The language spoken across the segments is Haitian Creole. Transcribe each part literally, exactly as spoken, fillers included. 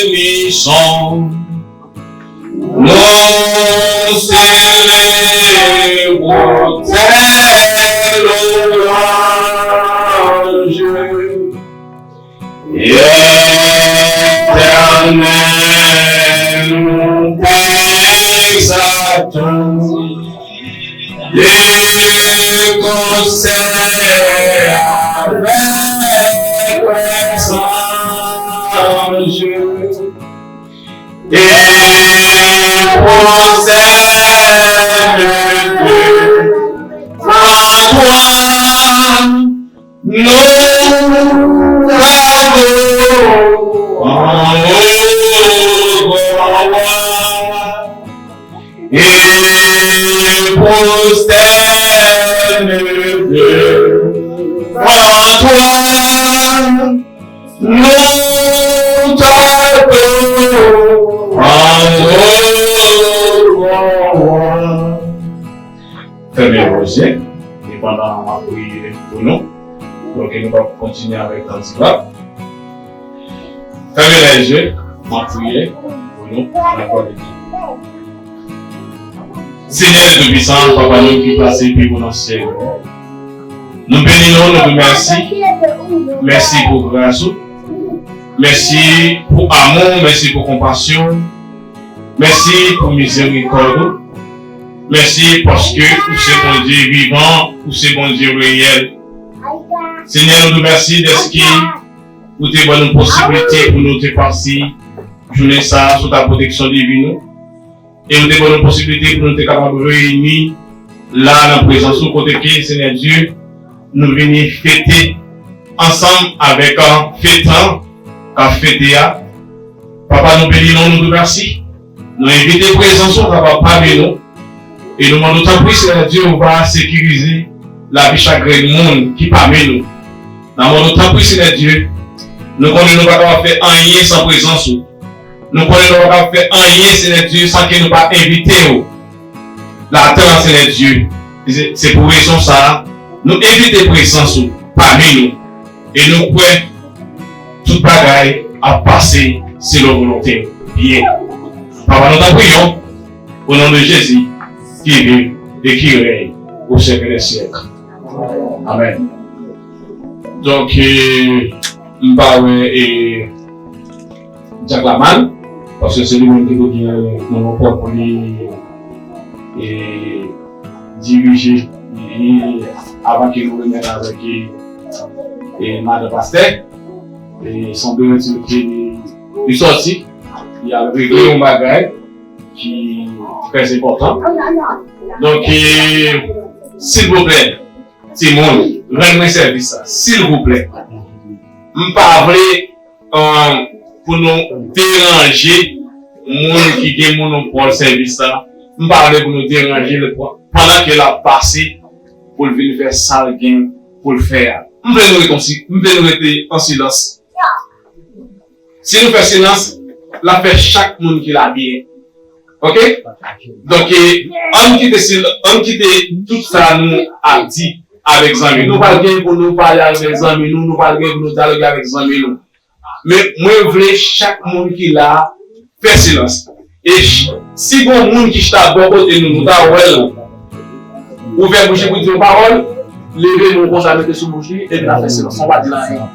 Bénissons, nous célébrons tes louanges. Éternel, nous t'exaltons. Des conseils avec les anges et proclame à toi nos bravos en haut roi. Et prosternés devant toi, nous t'adorons. Fèmen vos zye, e pandan m ap priye pou nou, donk nou va kontinye avèk kantik la. Fèmen lèzye, m ap priye pou nou nan non de Jezi. Senyè Toupisan, Papa nou ki pase pi wo nan syèl yo, nou beni nou, nou di w mèsi. Mèsi pou gras ou. Mèsi pou amou w, mèsi pou konpasyon w. Mèsi pou mizerikòd ou. Mèsi paske ou se Bondye vivan, ou se Bondye reyèl. Senyè, nou di w mèsi dèske ou te ban nou posiblite pou nou te pase jounen sa a sou ta pwoteksyon divin ou. E ou te ban nou posiblite pou nou te kapab reyini la nan prezans ou, kote ke, Senyè Dye, nou vini fete ansanm avèk, uh, fetan k ap fete a. Papa, nou beni non w, nou di w mèsi. Nou envite prezans ou kapab pami nou. E nou mande w tanpri, Senyè Dye, ou va sekirize lavi chak grenn moun ki pami nou. N ap mande w tanpri, Senyè Dye, nou konnen nou pa kapab fè anyen san prezans ou. Nou konnen nou pa kapab fè anyen, Senyè Dye, san ke nou pa envite w. Ladan, Senyè Dye, se, se pou rezon sa a, nou envite prezans ou pami nou. E nou kwè tout bagay ap pase selon volonte w byen. Papa, nou ta priye w, o non de Jezi, ki viv e ki rèy o syèk dè syèk. Amèn. Donk, e, m pa wè, e, Jack Lamal, paske se li menm ki te gen monopòl pou li, e, dirije, e, avan ke nou remèt avèk, e, e, madan pastè. E sanble ke li, li sòti, li al regle yon bagay ki trè enpòtan. Donk, e, silvouplè, timoun, rann mwen sèvis la, silvouplè. M pa vle, e, pou nou deranje moun ki gen monopòl sèvis la. M pa vle pou nou deranje l pandan ke l ap pase pou l vin fè sa l gen pou l fè a. M vle nou rete an si-, m vle nou rete an silans. Si nou fè silans, l ap fè chak moun ki la byen. Oke? Donk, e, ann kite sil-, ann kite tout sa nou ap di avèk zanmi nou. Nou pral gen pou nou pale avèk zanmi nou, nou pral gen pou nou dyaloge avèk zanmi nou. Men mwen vle chak moun ki la a fè silans. E ch-, si gon moun ki chita bò kote nou, nou ta wè l ouvè bouch li pou di yon pawòl, leve men w konsa, mete sou bouch li, epi n a fè silans. Ou pa di l anyen.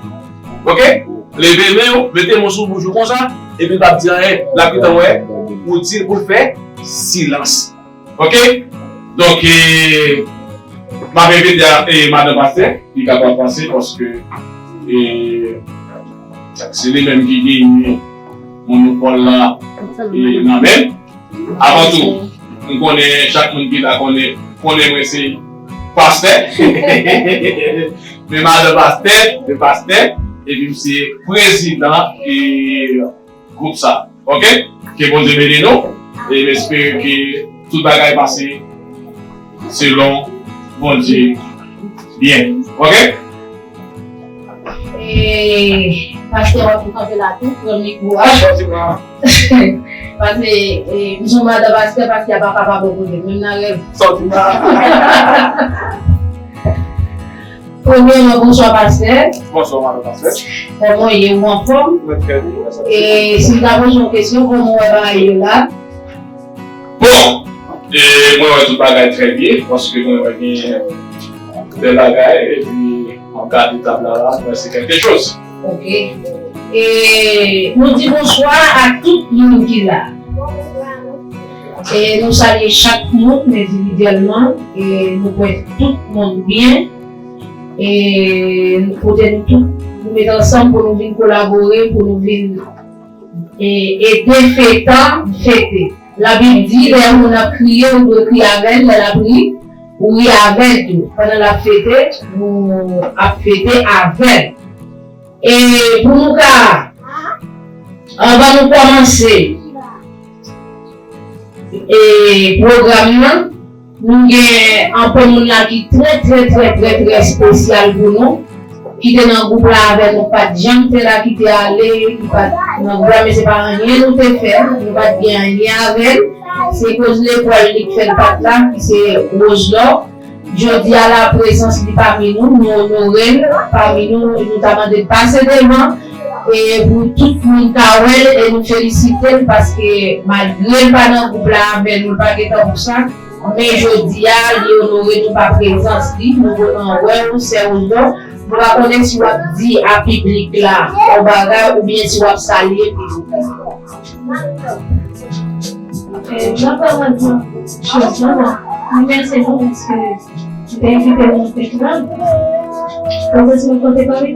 Oke? Leve men w, mete men w sou bouch ou konsa, epi l p ap di anyen. L ap gentan wè ou di l pou l fè silans. Oke? Donk, e, m ap envite a, e, madan pastè, li kapab pase, paske, e, se li menm ki genyen monopòl la, e, nan men l. Avan tou, m konnen chak moun ki la konnen, konnen mwen se pastè. Men madan pastè, se pastè, epi m se prezidan, e, gwoup sa. Oke? Ke Bondye beni nou. E m espere ke tout bagay pase selon Bondye byen. Oke? E, pastè, w ap kanpe la tou, pran mikwo a. Paske, e, m se yon madan pastè, pastè a pa kapab opoze m, menm nan rèv. Sòti la. Premyèman, bonswa, pastè. Bonswa, madan pastè. Kòman w ye? Ou anfòm? Mwen trè byen, mèsi. E si m ta poze yon kesyon, kòman w wè bagay yo la? Bon, e mwen wè tout bagay trè byen, paske mwen wè gen bèl bagay, epi m ap gade tab la, la, mwen se kèlke choz. Ok. E nou di bonswa a tout moun ki la. E nou salye chak moun endividyèlman, e nou kwè tout moun byen. E kote nou tout, nou met ansanm pou nou vin kolabore, pou nou vin e, ede fetan fete. Labib di, lè yon moun ap kriye, ou dwe kriye avè l, lè l ap ri, ou ri avè l tou. Pandan l ap fete, nou ap fete avè l. E pou nou ka, anvan nou kòmanse e, pwogram nan, nou gen anpil moun la ki trè, trè, trè, trè, trè espesyal pou nou, ki te nan gwoup la avè nou, pa t janm te la, ki te ale, ki pa t nan gwoup la, men se pa anyen nou te fè, nou pa t gen anyen avè l. Se koz lekòl li k fè l pa t la, ki se Roselor. Jodi a la, prezans li pami nou, nou onore l pami nou, nou ta mande l pase devan, e pou tout moun ka wè l, e nou felisite l, paske malgre l pa nan gwoup la avè nou, l pa gen tan pou sa, men jodi a, li onore nou pa prezans li, nou kontan wè w, sè Roselor. Nou pa konnen si w ap di a piblik la yon bagay, oubyen si w ap salye piblik la. Eh, mwen vrèman di chans lan, mwen remèsye nou paske nou te envite nou nan fèt la. Mwen santi mwen konte pale.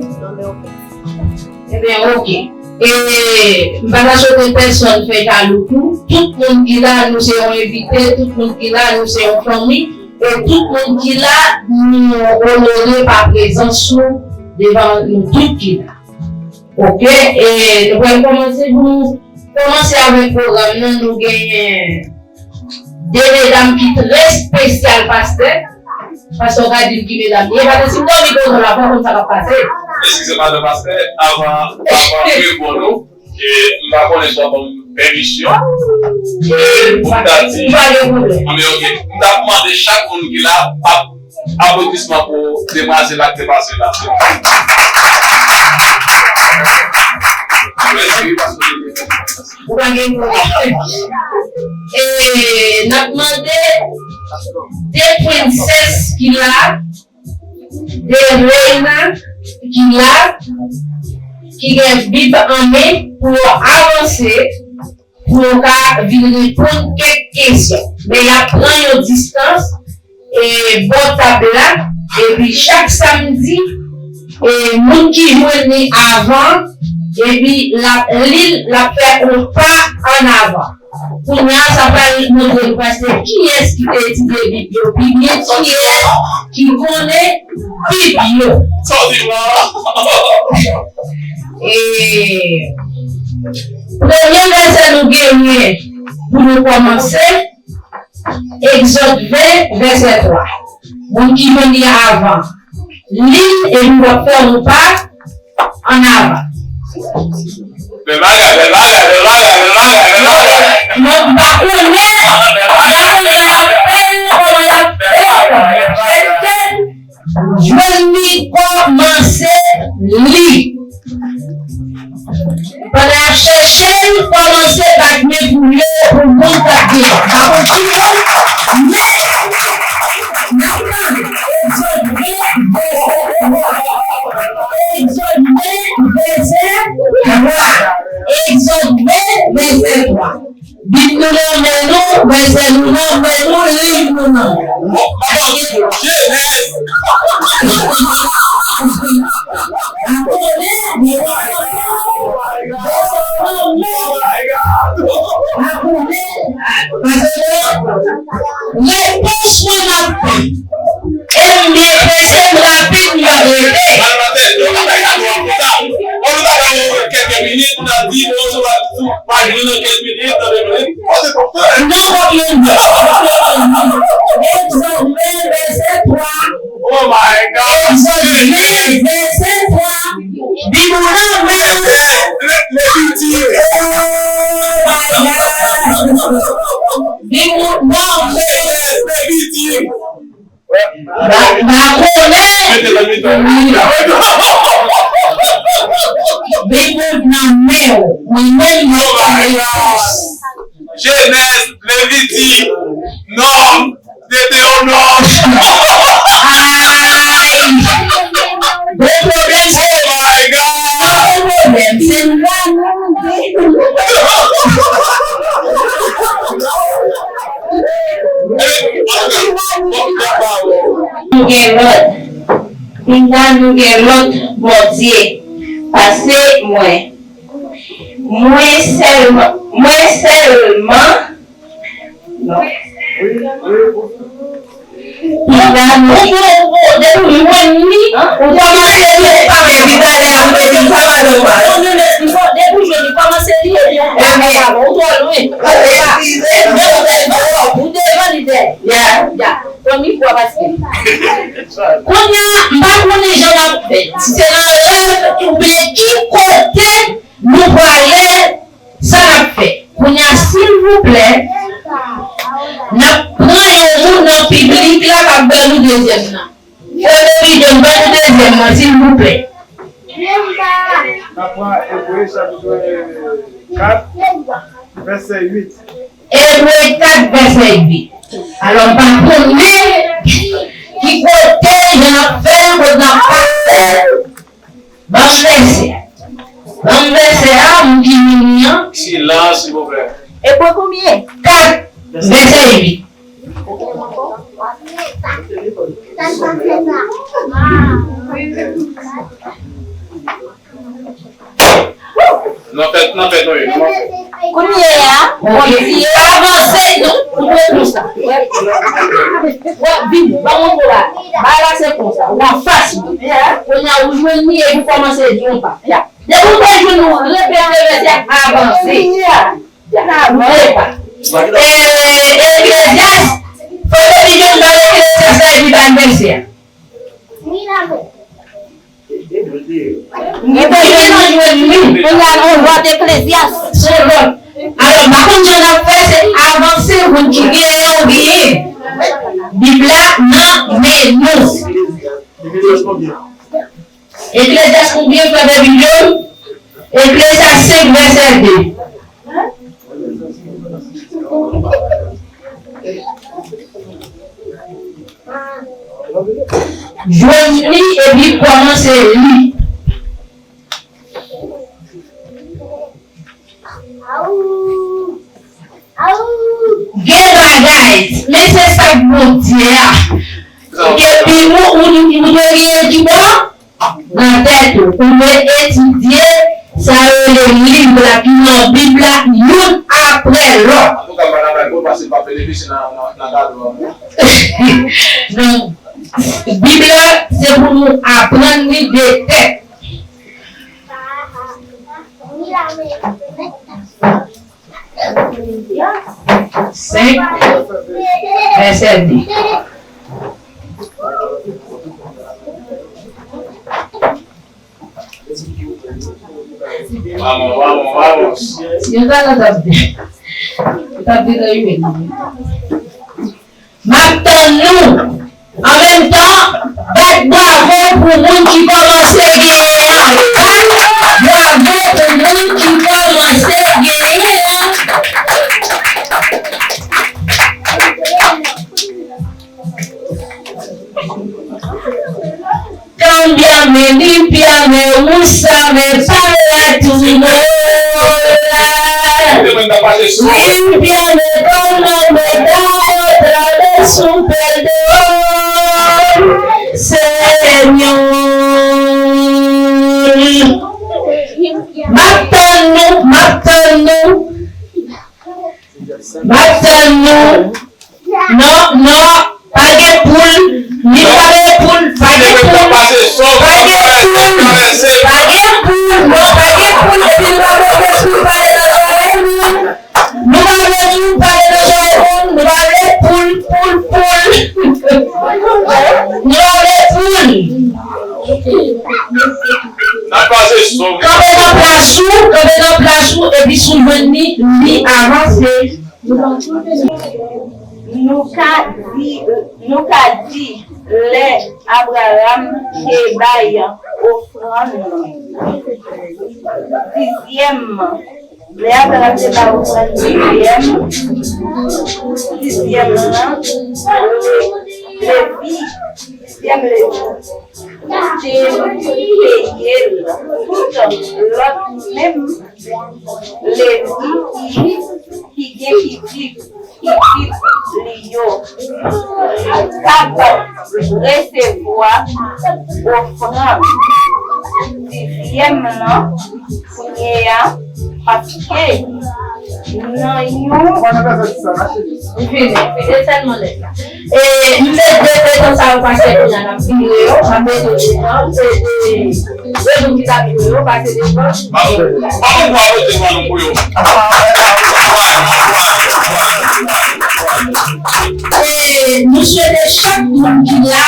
Ebyen, oke. E m pa ta swete pèsonn fè jalou tou. Tout moun ki la, nou se yon envite. Tout moun ki la, nou se yon fanmi. E tout moun ki la, nou onore pa prezans ou devan nou tout ki la. Oke, e nou pral kòmanse pou nou kòmanse avèk pwogram nan. Nou genyen de medam ki trè espesyal, pastè. Pastè, w ka di m ki medam li ye. Pastè, si m dòmi kote w la, pa konn sa k ap pase. Eskize, madan pastè, avan, avan m reponn ou, e, m pa konnen si w ap ban m pèmisyon, e, pou m ta di, m pa gen pwoblèm. Anben, oke. M t ap mande chak moun ki la, ap Aplodisman pou demwazèl la k te pase la. Ou pa gen pwoblèm. E, n ap mande de prensès ki la, de reyna ki la, ki gen Bib an men, pou yo avanse, pou yo ka vin reponn kèk kesyon. Men y ap pran yon distans, e, bò tab la, epi chak samdi, e, moun ki jwenn li avan, epi l ap li l, l ap fè yon pa ann avan. Kounye a, sa pral montre nou prèske kiyès ki te etidye Bib yo pi byen, kiyès ki konnen Bib yo. Sa w di la? E, premye vèsè nou genyen pou nou kòmanse, Egzòd ven, vèsè twa. Moun ki jwenn li avan, li l, epi w ap fè yon pa ann avan. Bèl bagay, bèl bagay, bèl bagay, bèl bagay, bèl bagay. Mwen pa konnen, m pa konnen apèl, kòman y ap fè. Jwenn li, kòmanse li. Pandan y ap chèche l, kòmanse bat men pou yo, pou moun k ap gen. M pa konn ki moun, men n ap tande. Egzòd ven, vèsè twa. Egzòd ven, vèsè twa. Egzòd ven, vèsè twa. Bib nou nan men nou, vèsè nou nan men nou, liv nou nan men nou. Jenèz. Atande, vèsè nou nan men nou. Atande, paske repons mwen n ap E m byen prese, m rapid, m p ap rete. An nou ta fè yon bagay sa nou an konsa. An nou ta fè yon kèk minit, nou ta di, bon, sou paj nou nan kenz minit, nan de minit. Non, non, non, non. Egzòd ven, vèsè twa. Oh my God. Egzòd ven, vèsè twa. Bib ou nan men w. Oh my God. Bib ou nan men w. Ba, ba konnen. Big up nan men w. Mwen menm, mwen pa. Jenès, Leviti, Nòm, Detewonòm. Ay! Gwo pwoblèm, se. Oh my God! Gwo pwoblèm, se la nou ye. Nou gen lòt. Pinga nou gen lòt Bondye pase mwen. Mwen sèlman, mwen sèlman, non. Pinga nou, depi w jwenn li, ou kòmanse li, epi talè a, ou te di, sa pa nòmal. Non, non, non, non, depi w jwenn li, kòmanse li, epi ou pa kapab, ou twò lwen. Ou devan li dèyè. Ya. Ya. Pran mikwo a, paske. Kounye a, m pa konnen jan n ap fè. Si se nan rèv, oubyen ki kote nou prale, sa n ap fè. Kounye a, silvouplè, n ap pran yon moun nan piblik la k ap ban nou dezyèm nan. Frè David, ban nou dezyèm nan, silvouplè. N ap pran Ebre chapit kat, vèsè uit. Ebre kat, vèsè uit. Alò, m pa konnen ki kote jan n ap fè l, kote n ap pase l. Ban m vèsè a. Ban m vèsè a, moun ki vini an. Silans, silvouplè. Ebre konbyen? Kat, vèsè uit. Nan fèt, nan fèt, non, non. Kounye a, Bondye avanse nou, ou wè konsa. Wè, Bib, ba mwen la. Bagay la se konsa, ou anfas mwen. Kounye a, ou jwenn li, epi ou kòmanse di yon pa. Depi ou te jwenn ou repete vèsè a, avanse. Ou te pa. Eh, Eklezyas, fò depi jwenn nan Eklezyas la, epi ban vèsè a. Li te jwenn li. Kounye a, nou lòt Eklezyas. Se lòt. Alò, m pa konn jan n ap fè, se avanse, moun ki genyen, ou genyen. Bib la nan men nou. Eklezyas konbyen, frè Bèbidyon? Eklezyas senk, vèsè de. Jwenn li epi kòmanse li. Gen bagay, men se sa k Bondye a. Epi ou, ou, ou te gen ekipman nan tèt ou, ou dwe etidye sa yo rele liv la ki nan Bib la, youn apre lòt. Antouka, m pa nan bay gwo pase m pa benefisye nan, nan, nan kado a. Non, Bib la, se pou nou aprann li de tèt. Senk, vèsè de. Vamos, vamos, vamos. Yo ta nan tap de. Yo tap de nan imen. M ap tann nou. An menm tan, bat bravo pou moun ki kòmanse genyen an. Bat bravo pou moun ki kòmanse genyen an. Cambiame, límpiame, úsame para tu gloria. Límpiame como metal otra vez un perdedor, Señor. M ap tann nou, m ap tann nou. M ap tann nou. Non, non, pa gen poul. Li pa gen poul, pa gen poul. Pa gen poul, pa gen poul, non, pa gen poul, epi nou pa vle poul pale nan zòrèy nou. Nou pa vle poul pale nan zòrèy nou, nou pa vle poul, poul, poul. Nou pa vle poul. Kanpe nan plas ou, kanpe nan plas ou, epi si w jwenn li, li avanse. Nou ka di, nou ka di, lè Abraram te bay ofrann dizyèm, lè Abraram te bay ofrann dizyèm, dizyèm lan, Levi, dizyèm Levi, te peye l tout lòt menm Levi ki, ki gen pitit, pitit li yo, kapab resevwa ofrann dizyèm lan kounye a, paske nan yon. Ou fini, ou fini, e sèlman lè sa. E, m te de, de tan sa yo pase kounye a, n ap vire yo, m ap mete yo devan, m te de, de moun ki t ap vire yo, pase devan. Bravo, bravo pou aplodisman nou pou yo. E, nou swete chak moun ki la,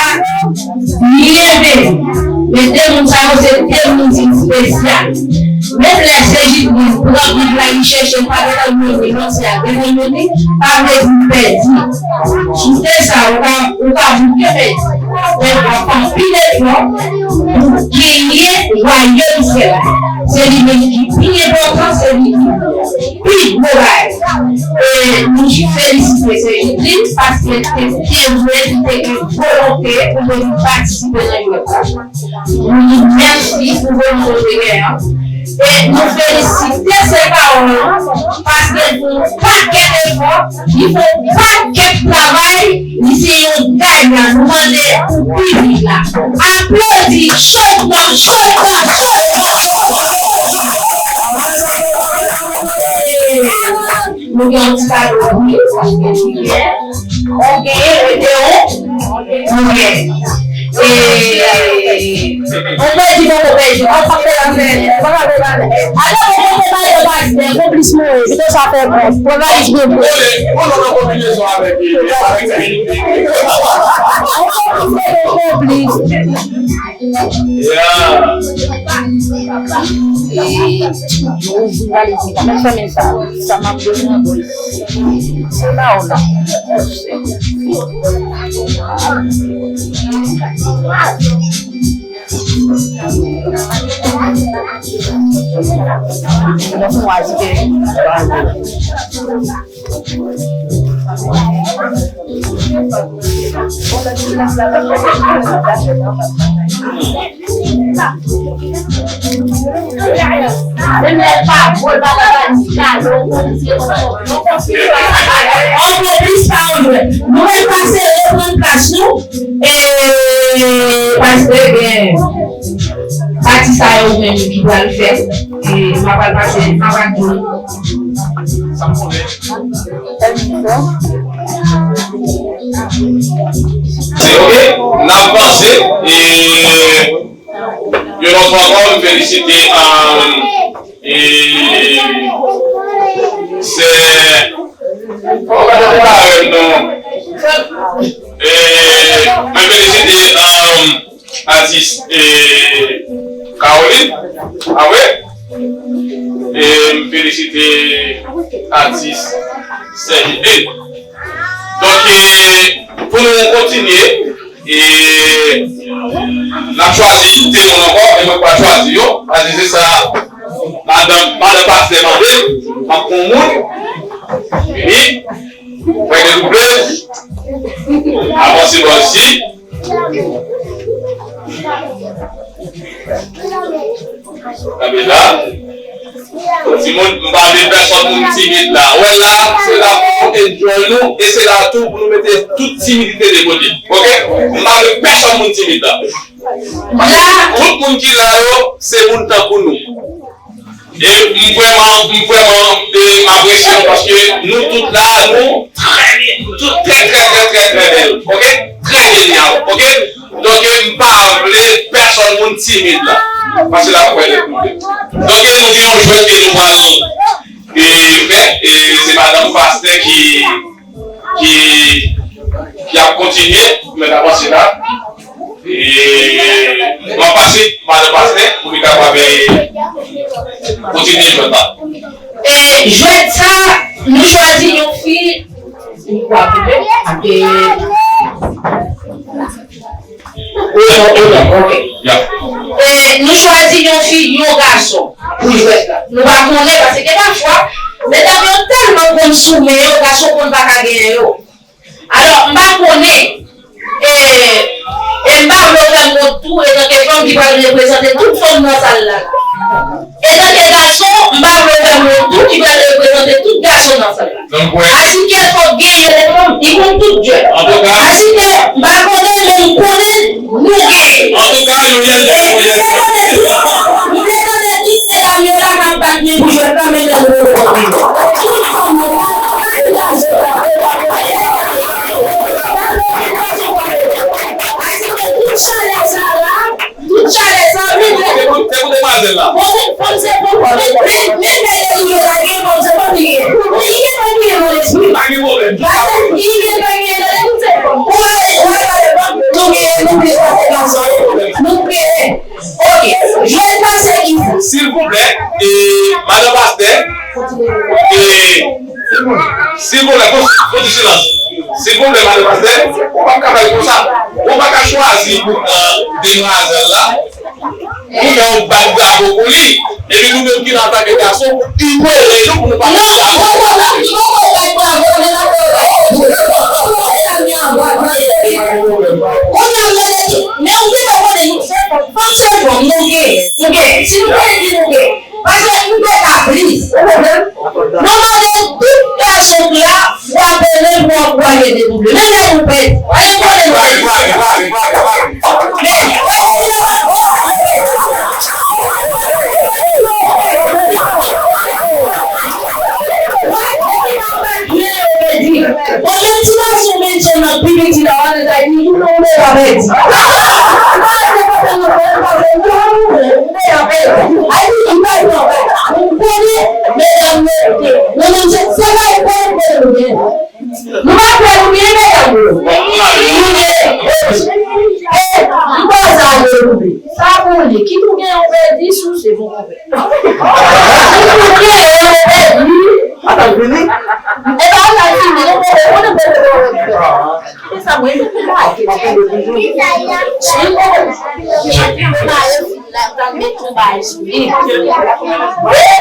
byenveni. Men de moun sa yo, se de moun espesyal. Menm lè se jis li pran Bib la, li chèche l pa gentan jwenn li, non, se a gentan jwenn li, pa vle di l pèdi. Sou tè sa, ou ka, ou ka bouke pèdi. Men w ap fè anpil efò pou genyen wayòm syèl la. Se li menm ki pi enpòtan, se li ki pi gwo bagay. E nou felisite Sè Jidlin paske l te byen jwe, li te gen volonte pou l vin patisipe nan jwèt la. Nou di mèsi pou volonte w te genyen an. E nou felisite Sè Pawòl lan, paske l fè yon pakèt efò, li fè yon pakèt travay, li se yon gayan, nou mande pou piblik la. Aplodi, show love, show love, show love. Nou gen yon ti kado pou li, paske li gen. Ou gen, rete ou. Ou gen. E, ou pèdi, poko pèdi. Ou poko pèdi. Ou poko pèdi. Atò, poko pèdi, pastè, konplis mwen ye. Pito sa fè bon. Travay gen bon. Ou konplis, konplis. Yeah. E, yo ouvri valiz li. Mèt fèmen sa. Sa m ap bezwen, boy. Se la ou la. Donk, nou ajoute. Anplis, pa yon jwèt. Nou mèt pase reprann plas nou. E, paske gen pati sa yo menm ki pral fè. E, m a pral pase, m a pral di nou. Se ok, n ap vanse, e, yon lòt fwa ankò, m felisite, um, e, sè, oh, pa de pwoblèm, non. E, mwen felisite, um, atis, e, Caroline, a wi. E m felisite atis Serge. E, donk, e, pou nou kontinye, e, n ap chwazi de moun ankò, e mwen pa chwazi yo, paske se sa madanm, madanm pastè mande, m ap pran moun, vini, fè de double, avanse bò isit. Kanpe la. Timoun, m pa vle pèsonn moun timid la. Ou wè la, se la pou nou enjoy nou, e se la tou pou nou mete tout timidite de kote. Ok? M pa vle pèsonn moun timid la. Paske tout moun ki la yo, se moun tankou nou. E m vrèman, m vrèman, e, m apresye nou paske nou tout la, nou trè byen, nou tout trè, trè, trè, trè, trè bèl, ok? Trè jenyal, ok? Donk, e, m pa vle pèsonn moun timid la, paske l ap fè de pwoblèm. Donk, e, nou gen yon jwèt ke nou pral, e, fè, e, se madanm pastè ki ki, ki ap kontinye pou mèt avanse la. E m ap pase madan pastè pou li kapab, e, kontinye jwèt la. E jwèt sa, nou chwazi yon fi, ou pa koupe. Onè, onè, ok. E, nou chwazi yon fi, yon gason pou jwèt la. Nou pa konnen, paske gen pafwa, medam yo tèlman konn sou men yo, gason konn pa ka genyen yo. Alò, m pa konnen, e, e m pa vle w fè m wont tou, etanke fanm ki pral reprezante tout fanm nan sal la. Etanke gason, m pa vle w fè m wont tou, ki pral reprezante tout gason nan sal la. Donk, wè. Asikè fòk genyen, li konn tout jwèt. Antouka. Asikè, m pa konnen, men m konnen nou genyen. Antouka, nou gen. E, m te tande tout, m te tande tout medam yo la k ap bat men pou jwèt la, men lè nou yo. Tout fanm yo la, tout gason yo la. Asikè tout chalè sa la, tout chalè sa, men. Se pou, se pou demwazèl la. Bon, men, fanm se pou, men, men, men, men, men, men, men, fanm se pou li ye. Li gen pa gen nan lespri. Pa gen pwoblèm. Li gen pa gen nan lespri. Ou pa, ou pa, nou gen, nou gen, nou gen. Ok, jwèt la se ki sa? Silvouplè, e, madan pastè, e, silvouplè, fon, fon ti silans. Silvouplè, madan pastè, ou pa ka fè l konsa. Ou pa ka chwazi pou pran demwazèl la, pou fè yon bat bravo pou li. Epi nou menm ki la antanke gason, pou imilye nou, pou nou pa bat bravo. Non, poko, poko bat bravo, men n ap fè yon bagay. Kounye a, men ou gentan konnen nou se fanm, fanm se fanm, nou gen, nou gen. Si nou konnen ki nou gen. Paske nou gen kabrit. Ou konprann? Nou mande tout gason ki la, frape men pou ankouraje T W. Menm lè nou pèdi. Paske nou konnen nou pèdi. Men, Bon, menm ti gason menm jan nan pi piti la, w ap di, "Tout moun deja pèdi." Deja pèdi. Ay, di, "M pa pran." M konnen, medam yo, nou menm se, se pa yon pwoblèm nou gen. Nou pa kwè nou gen medam yo. Nou gen. E, m pa sa vle nou gen. Sa pou li. Kit ou gen yon pèdi, souse pou konpè. Kit ou gen yon pèdi. Atan, fini? E pa atan, fini. Nou poko konnen poko konnen. E sa mwen, m pa.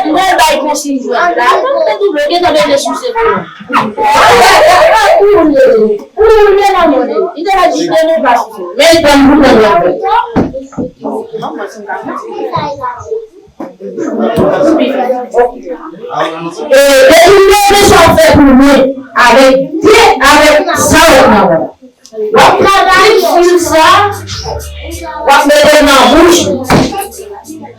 Mwen bay konsiy jwèt la. Mwen te double, gen tan de souse pou mwen. Pou mwen, pou mwen, nan mwen. Li te la jis de nou pa souse. Men ban m pou mwen. E, depi lè sa w fè pou mwen, avèk de, avèk sa w nan mwen. W ap travay fil sa, w ap mete l nan bouch ou.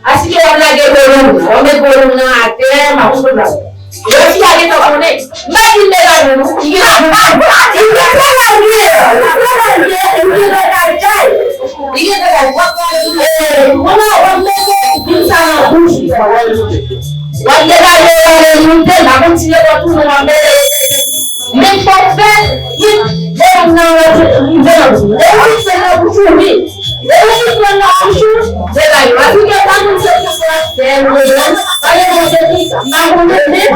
Aske w ap lage volonm, w ap met volonm nan atè, m ap sot la. Lè fi a gentan konnen, m pa di l degaje non, li gentan konnen. Li gentan konnen, li gentan konnen, li gentan konnen. Li gentan konnen, w ap gade, e, w ap mete fil sa nan bouch ou. W ap degaje w ale moute, m ap kontinye konn tounen, w ap mete. Men fòk fè, vin, vin nan rive nan bouch ou. Depi w fin pran nan bouch ou, wi. Depi w fin pran nan bouch ou, se la yo. Api ke pa moun se pou sa, se nou menm, pa gen moun se pou sa. M pa konnen, men.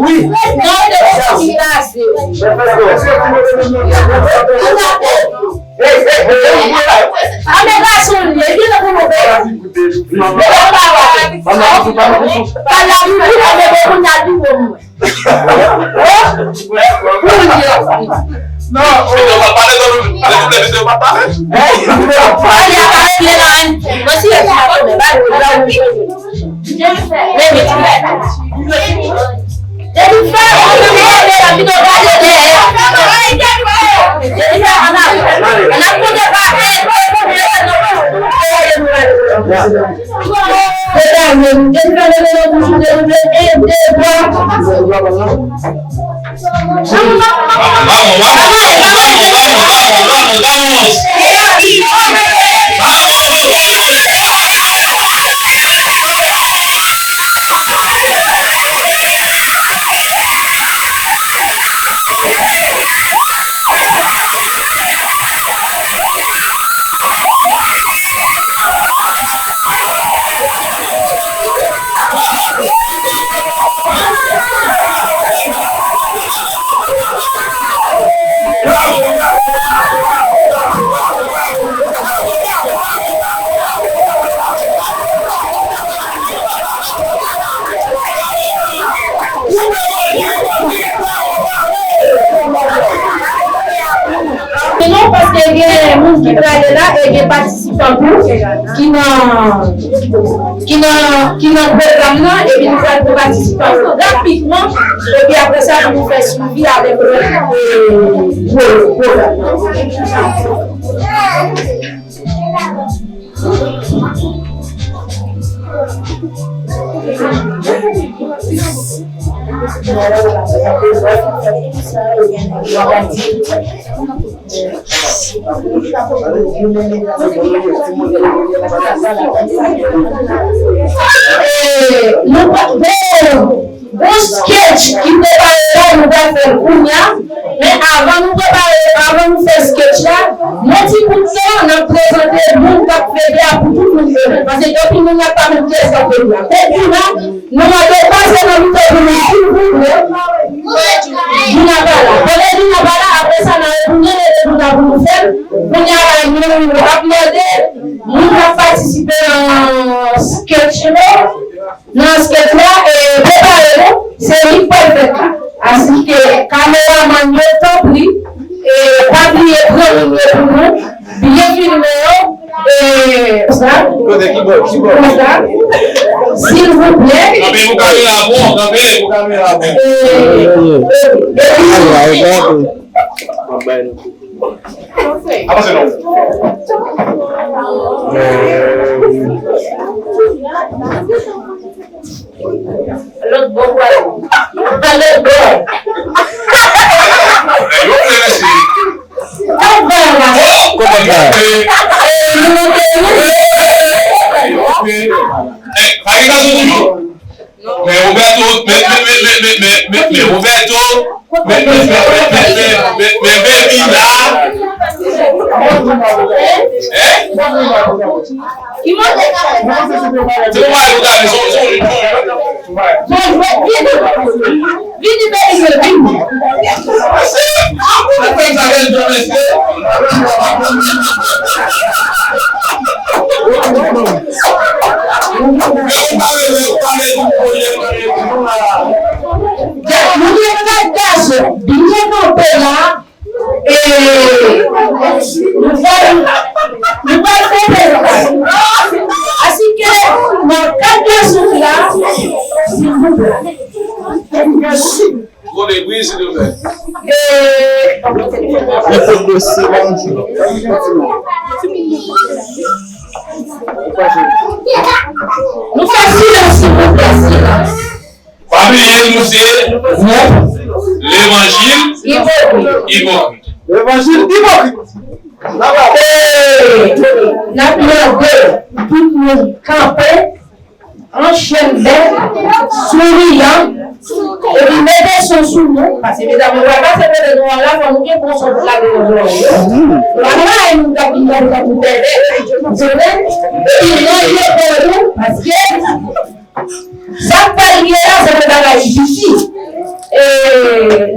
Wi. Non, se pou sa ki pase. Tout à fait. Ame gason li ye, ki nan pou nou fè? Pale la pou nou, ame pou kounye a tou pou mwen. Kounye a. Non, pale la, pale la. Pale la, pale la. Mwen si e pa konnen, ba yo la. Jennifer, Jennifer, Jennifer, Moun ki prale la, e gen patisipan tou ki nan, ki nan, ki nan pwogram nan, epi nou pral pran patisipan yo rapidman, epi apre sa, pou nou fè swivi avèk lòt, e, pwo-, pwogram nan. Eh, nou pa, bon, bon sketch ki prepare la, nou pral fè l kounye a. Men avan nou prepare, avan nou fè sketch la, yon ti kout tan, n ap prezante moun k ap fete a pou tout moun konnen. Paske gen anpil moun k ap pa konn kiyès k ap fete a. Kot Djouna, nou mande w pase nan mitan pou nou, silvouplè. Djouna pa la. Kote Djouna pa la, apre sa, n a retounen rele Djouna pou nou fè l. Kounye a la, nou ap mande moun k ap patisipe nan sketch yo, nan sketch la, e prepare nou, se li k pral fèt la. Asike, kameramann yo, tanpri, e pa bliye pran moun yo pou nou, byen filme yo, e, sa, Kote ki bò, ki bò? Konsa, silvouplè. Kanpe pou kamera bon, kanpe pou kamera bon. E, e, e, Avanse non. Lòt bò pou al. Lòt bò. Lòt bò la. Kòman sa? Eh, nou monte, nou. Eh, pa gen gason toujou. Men Roberto, men, men, men, men, men, men, men Roberto, men, men, men, men, men, men, men, men Baby la. Hein? Ki manje? Se pou mwen al gade, son, son, son. Vini, vini, baby, vini. Nou gen kat gason byen kanpe la. E nou pral, nou pral fè prezantasyon. Asike nan kat gason ki la, silvouplè. Pran le bri, silvouplè. E nou fè silans, silvouplè, silans. Pa bliye, nou se gwoup Levanjil Ipokrit. Levanjil Ipokrit. N ap mande tout moun kanpe an chenn bèk, souriyan, epi mete son sou nou, paske medam yo pral pase kote nou an la, fò nou gen bon son pou lage nan zòrèy yo. Nou pa nan bagay moun k ap vin tankou, tankou bèbè, ou konprann? Epi ranje kò nou, paske sa k pral rive la, se pou bagay piti. E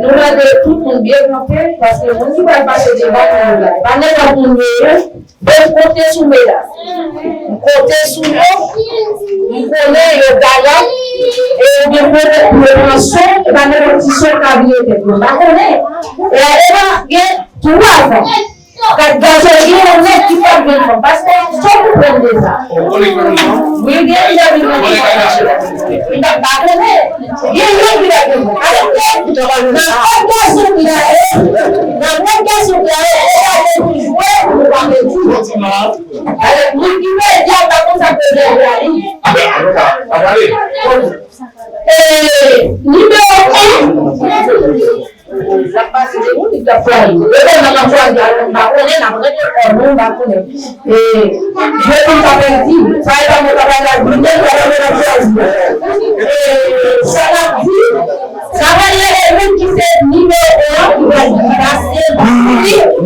nou mande tout moun byen kanpe, paske moun ki pral pase devan nou la, pa nenpòt moun yo ye. Bon, m konte sou medam. M konte sou yo. M konnen yo gayan. E yo gen pwoblèm pou yo pran son, e pa nenpòt ti son ka vire tèt yo. M pa konnen. E ale la, gen twa van. Kat gason, gen yon nèg ki p ap jwenn fanm. Paske sa w konprann de sa? Wi, gen yon nèg ki p ap jwenn fanm. M pa konnen. Gen yon ki p ap jwenn fanm. Alò ke, nan kòd gason ki la yo, nan kòd gason ki la yo, yo pa gen pou jwe, pou pa pèdi. Alò, moun ki pèdi a pa konn sa k te jwe a li. E, nimewo en. L ap pase de moun, li t ap fè anyen. Depi n ap chwazi, alò, m pa konnen, n ap rete fò nou, m pa konnen. E, je konn sa pèdi. Sa e pa mwen k ap al la goumen, sa e pa mwen k ap chwazi. E, sa n ap di, sa pral rele moun ki se nimewo en an, ki pral pase.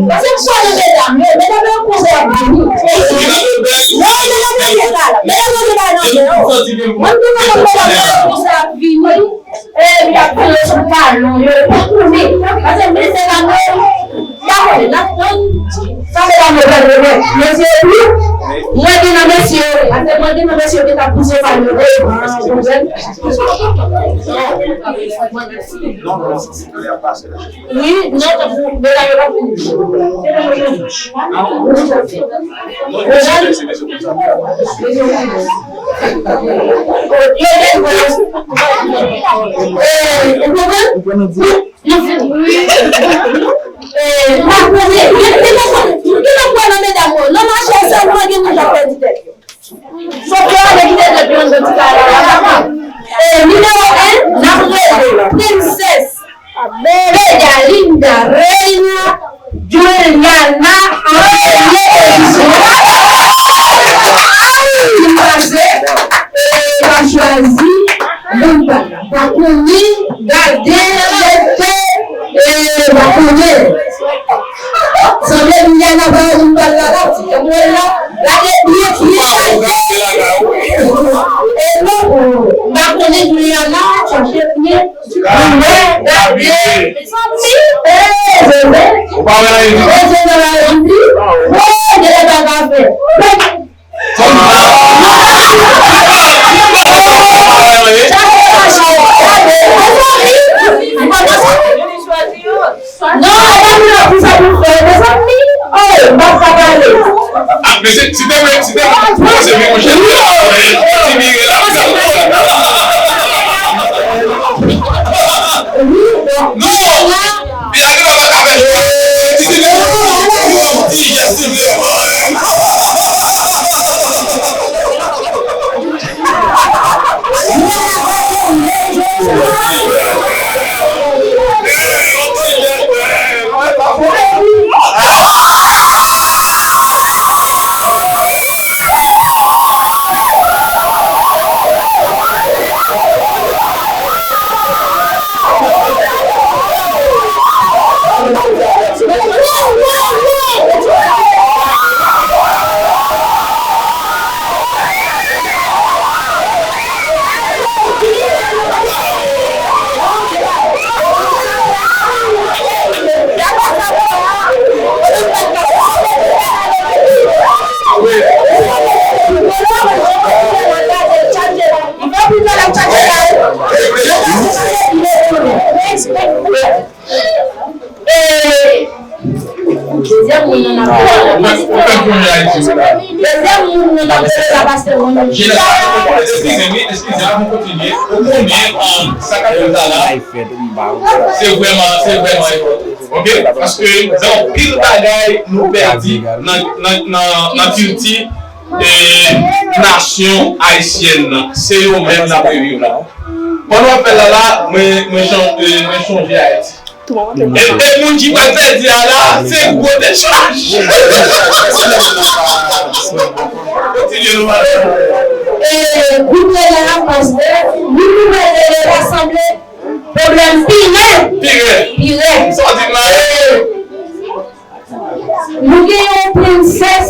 Paske m sonje medam yo, medam yo konsa y ap vini. Lè medam yo te ka la, medam yo te ka nan men yo. Mwen, m te konn medam yo konsa y ap vini. E, y ap vire sou talon yo, yo pa konnen. Paske m te se la mwen. Pa konnen, n ap tann sa medam yo pral remèt. Mesye yo tou, mwen gen nan mesye yo, paske mwen gen nan mesye yo ki t ap pouse pa yo, ou konprann? Wi, non, medam yo pa fini. Ou konprann? Wi. Eh, m pa konnen. Gen, gen lòt, gen lòt pwen nan medam yo. Nan mache sèlman gen moun k ap pèdi tèt yo. Sòt yo ale kite tèt yo anndan ti kay la. Eh, nimewo en, n ap rele Princess Bedalinda Reina Juliana Amelie Edison. Li pase, eh, pa chwazi moun pa. Pa konnen, gade, jete, e, pa konnen. Sanble Juliana pa yon moun bal la, la, ti janm wè l la. Gade byen, byen, gade. E non, pa konnen Juliana, chache byen. Mwen, gade. Santi, e, je vais. Ou pa wè la, e, je vais la, e, je vais. Bon, je vais pas faire. Non, e pa pou la pou sa pou fè, mezanmi. Oh, m pa ka pale. Ah, men se, si te vle, si te vle, se vle, monchè, ti vire la. Non! Pi la gen pa ka fè jwe. Ti ti ti jès ti vle. E dezyèm moun nan ap rele la, pastè. Dezyèm moun nan ap rele la, pastè. Eskize m, eskize, avan kontinye, ou konnen, um, sa k ap fèt la la, se vrèman, se vrèman enpòtan. Ok? Paske gen anpil bagay nou pèdi nan, nan, nan, nan kilti, e, nasyon ayisyèn nan. Se yo menm n ap reviv la. Pandan w ap fè l la la, mwen, mwen chon-, e, mwen chonje Ayiti. E, e moun ki pral pèdi a la, se gwo dechaj. Kontinye nou pale. E, kounye la, pastè, nou, nou pral rele rasanble pwoblèm pi rèd. Pi rèd. Pi rèd. Sa w di m la? E, nou gen yon prensès,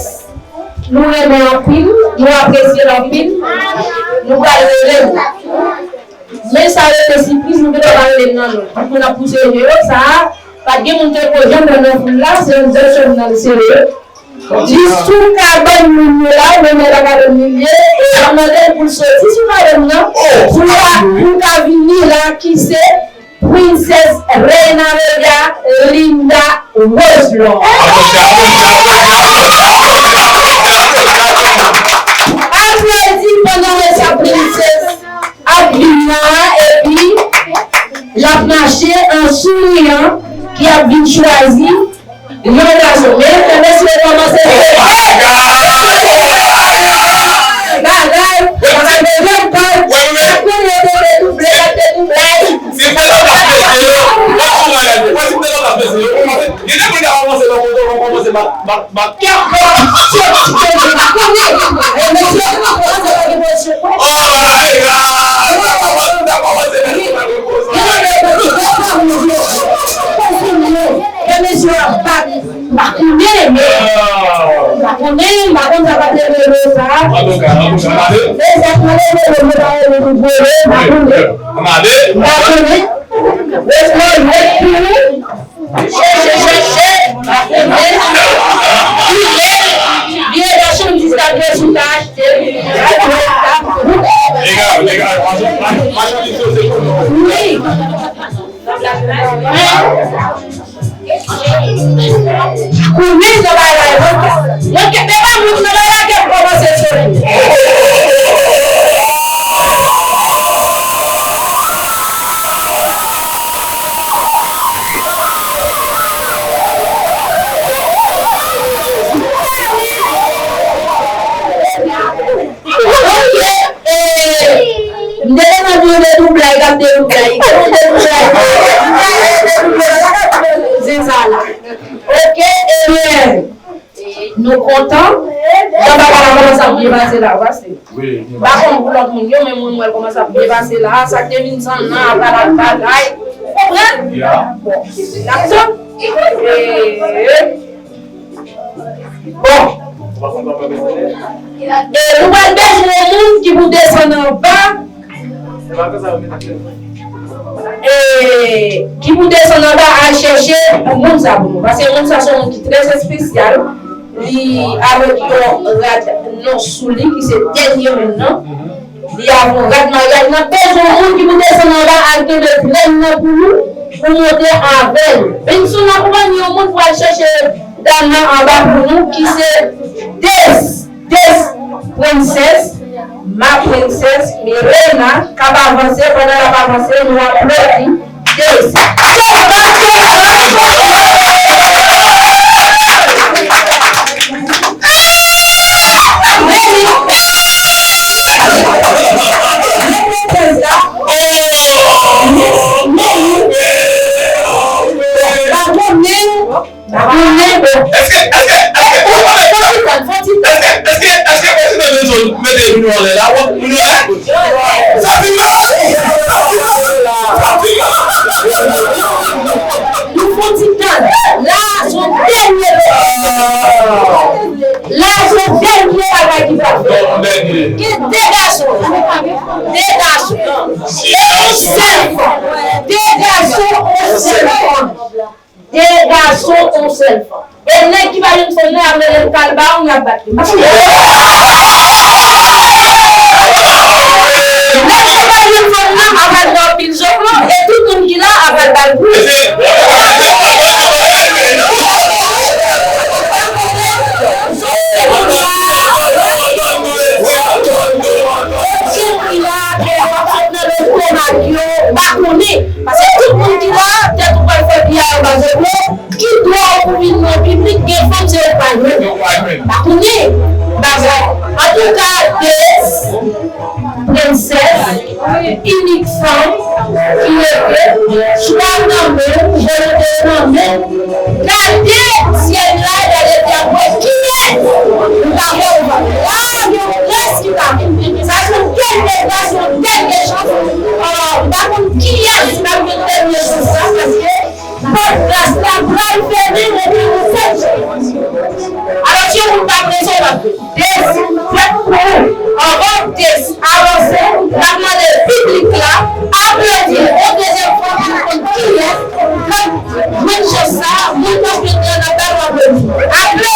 nou renmen anpil, nou apresye l anpil, nou pral rele l. Men sa rete sipriz, nou gentan pa rele l nan non. Tout moun ap pouse je yo, sa a, pa t gen moun te ko janm wè nan foul la, se yon dèchòm nan l serye. Jis si w ka ban m moun yo la, ou menm lè pa ka ban m li ye, e m ap mande l pou l soti sou pale m nan, pou l ka, pou l ka vini la, ki se Princess Reina Vega Linda Roselon. Aplodi pandan lè sa Princess ap vin la, epi l ap mache an souriyan, ki ap vin chwazi yon gason. Men, mesye, kòmanse. Oh my God! Bagay, bagay, bagay, bagay. Wè, wè. Kounye yo te double, yo te double. Si fè lòt ap peze yo, lòt ap peze yo. Gen de moun k ap avanse nan moto, kòmanse bat, bat, bat. Oh my God! Gen mesye ap bat, m pa konnen, men m pa konnen, m pa konn sa k ap leve yo sa. Antouka, antouka, mande. Men sa k ap leve yo, yo pa rele nou vole, m pa konnen. Mande. M pa konnen. Responn, responn. Chèche, chèche. Vye machandiz k ap vle sou ta achte. Nèg la, nèg la, machandiz yo se pou nou. Wi. Kounye a bagay, mwen ke, mwen ke, depi moun nan bagay ke kòmanse sou li. Ok, eh, m te gentan di w de doublay k ap dedoublay. Ki pou dedoublay? M ta rele dedoublay la, pa ka zen sa la. Ok, ebyen, nou kontan. Jan bagay la kòmanse ap byen pase la, w pase. Wi, m pa konn pou lòt moun yo, men mwen, m wè l kòmanse ap byen pase la. Sa k te vin san nan, ap al ak bagay. Ou konprann? Ya. Bon, n ap tann. Eh, Bon. E nou pral bezwen yon moun ki pou desann anba. E ki pou desann anba al chèche pou moun sa pou nou. Paske moun sa se yon moun ki trè espesyal. Li avèk yon rad non sou li ki se dènye moun nan. Li avè yon rad maryaj nan bezwen yon moun ki pou desann anba al kenbe grenn nan pou nou, pou monte avè l. Benson akonpanye yon moun pou al chèche dam nan anba pou nou ki se Des, Des Princess, ma princess, Mirena, k ap avanse, pandan l ap avanse, nou aplodi. Des. Èske, èske, èske, èske, èske, èske prezidan Nelson mete moun yo anlè la? Wè, moun yo la? Sa fini la? Sa fini la? Sa fini la? Nou fon ti tann. La, se yon dènye. La, se yon dènye bagay ki pral fèt. Gen de gason. De gason. E yon sèl fanm. De gason, yon sèl fanm. De gason, yon sèl fanm. E nèg ki pa jwenn fanm nan, ap rele l kalba, ou y ap bat li. Nèg ki pa jwenn fanm nan, ap al nan anpil zoklo, e tout moun ki la, ap al ba l kou. Moun ki la, e w ap sot nan lestomak yo, pa konnen. Paske tout moun ki la, tèt ou pral fè piyay anba zoklo. Ki dwa w pou vin nan piblik, gen fanm se ou pa jwenn. Pa konnen bagay. Antouka, Des, Princess, inik fanm ki rete, chwa nan men w, volonte nan men w. Gade syèl la, gade tè a, wè kiyès ou pa wè ou pa. La, gen prens ki pa vin. Sa se yon dènye gras, yon dènye chans. Ah, m pa konn kiyès k ap jwenn dènye chans la, paske pòt gras la pral fèmen depi yon sèt jou. Alò, si yon moun pa prese, w ap Des, fèt pou ou. Anvan Des avanse, n ap mande piblik la aplodi yon dezyèm fwa pou n konn kiyès k ap jwenn chans sa a, moun k ap jwenn li an, n ap ba nou aplodi. Aplodi!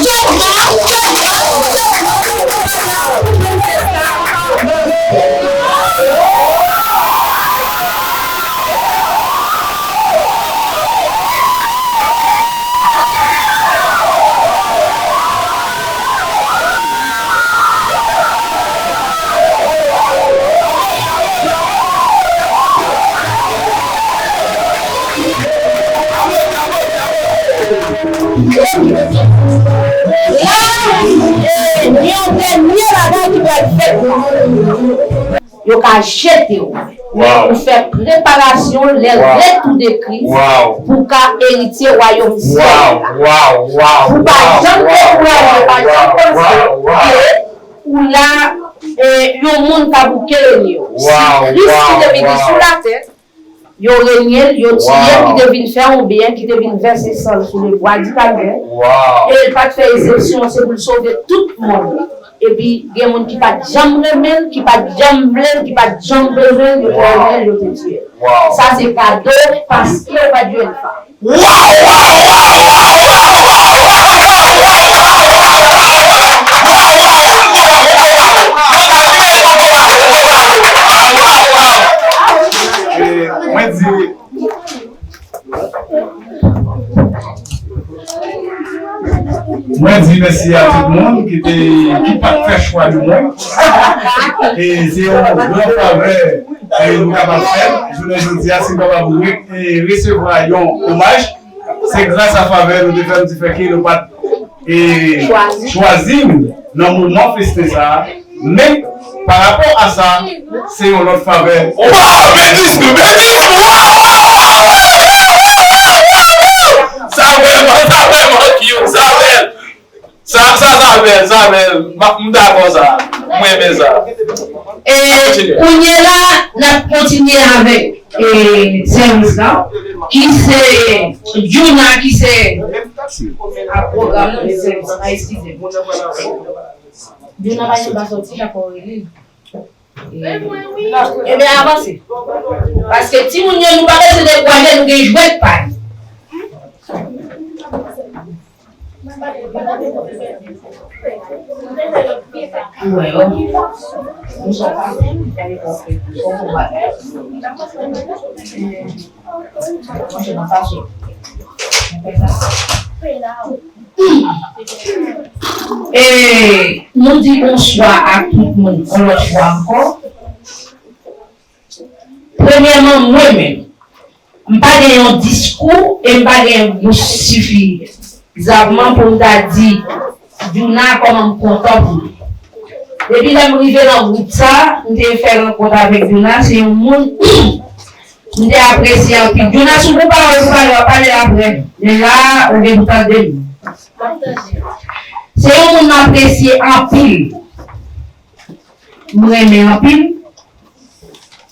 Jodi a, jodi a, jodi a, jodi a, jodi a, la, e, yon dènye bagay ki pral fèt la. Yo ka jete w. Men ou fè preparasyon lè retour de Christ pou w ka eritye wayòm syèl la. Pou w pa janm dekouraje, pa janm panse ke ou la, e, yon moun ka bouke lènmi w. Se Kris ki te vini sou latè, yo renye l, yo tiye l, ki te vin fè yon byen, ki te vin vèse san l sou le bwa di kalvè. E l pa t fè eksepsyon, se pou l sove tout moun. Epi gen moun ki pa t janm renmen l, ki pa t janm vle l, ki pa t janm bezwen l, yo te renmen l, yo te tiye l. Sa se kado paske w pa t jwenn fanm. Waw, waw, waw, Mèsi a tout moun ki te, ki pa t fè chwa de mwen. E se yon gran favè e nou kapab fè. Jounen jodi a, si m kapab re, e resevwa yon omaj, se gras a favè nou te fè m ki fè ke nou pa t e chwazi m nan moman festen sa a. Men, pa rapò a sa, se yon lòt favè. Waw, men dis nou, men dis nou, waw, waw, waw, waw, waw, waw, waw, waw, waw, waw, sa vrèman, sa vrèman cute, sa vrèman, sa, sa, sa bèl, sa bèl, m dakò sa, mwen renmen sa. E kounye la, n ap kontinye avèk e sèvis la, ki se Djouna, ki se a pwogram nan, men sèvis la, eskize m. Djouna pa janm pa sòti, chak fwa w rele l. E, ebyen, avanse. Paske timoun yo, nou pa bezwen dekouraje, nou gen jwèt pa nou. Ou wè yo. Nou sa pa fè, fò nou pa fè. Mwen se nan fason. E nou di bonswa ak tout moun yon lòt fwa ankò. Premyèman, mwen menm, m pa gen yon diskou e m pa gen yon bouch sifizamman pou m ta di Djouna kòman m kontan pou li. Depi lè m rive nan gwoup sa, m te fè rankont avèk Djouna, se yon moun m te apresye anpil. Djouna, si w gon pawòl pou pale, w ap pale l apre. Men la, ou gen pou tande m. Se yon moun m apresye anpil. M renmen anpil.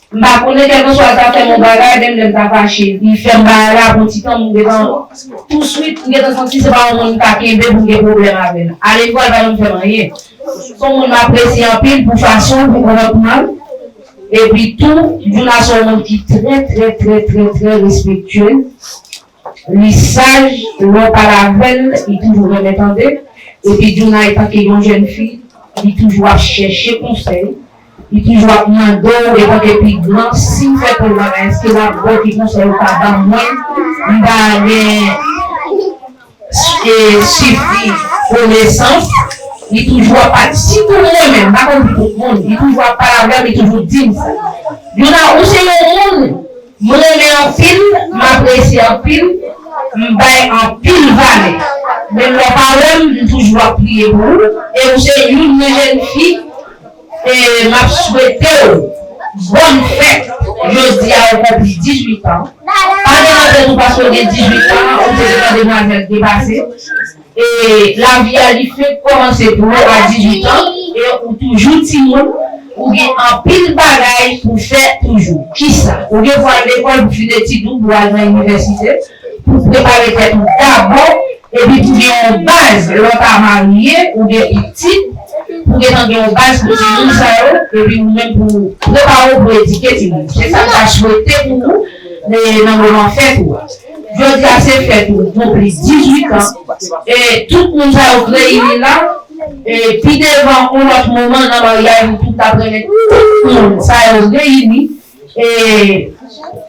M pa konnen kèlkeswa l ta fè m yon bagay, menm lè m ta fache. Li fè m bagay la pou ti tan, m gentan, touswit, m gentan santi se pa yon moun m ka kenbe pou m gen pwoblèm avè l. Alekòl pa janm fè m anyen. Se yon moun m apresye anpil pou fason l, pou konpòtman l. Epi tou, Djouna se yon moun ki trè, trè, trè, trè, trè respektye. Li saj, lè w pale avè l, li toujou renmen tande. Epi Djouna, etanke yon jèn fi, li toujou ap chèche konsèy. Li toujou ap mande w, etanke pi gran, si m fè tèl bagay, èske w ap bon, ki konsèy ou ka ban mwen? M pa gen e, sifi konesans. Li toujou ap pale, sitou mwen menm, m pa konn pou tout moun, li toujou ap pale avè m, li toujou di m sa. Djouna, ou se yon moun m renmen anpil, m apresye anpil, m bay anpil valè. Menm lè w pa wè m, m toujou ap priye pou ou. E ou se youn nan jèn fi, e m ap swete w bòn fèt. Jodi a, ou konpli dizuit an. Pa gen nan tèt ou paske w gen dizuit an, ou te gentan demwazèl depase. E lavi a li fenk kòmanse pou ou a dizuit an, e ou toujou timoun, ou gen anpil bagay pou fè toujou. Kisa? Ou gen pou al lekòl, pou fin etid ou, pou al nan inivèsite, pou prepare tèt ou dabò, epi pou gen yon baz, lè w ta marye, ou gen pitit, pou gentan gen yon baz pou timoun sa yo, epi ou menm pou prepare w pou edike timoun. Se sa m ta swete pou ou, e, nan moman fèt ou a. Jodi a se fèt ou konpli dizuit an. E tout moun sa yo k reyini la, e pi devan yon lòt moman nan maryaj ou tou, m t ap renmen tout moun sa yo reyini, e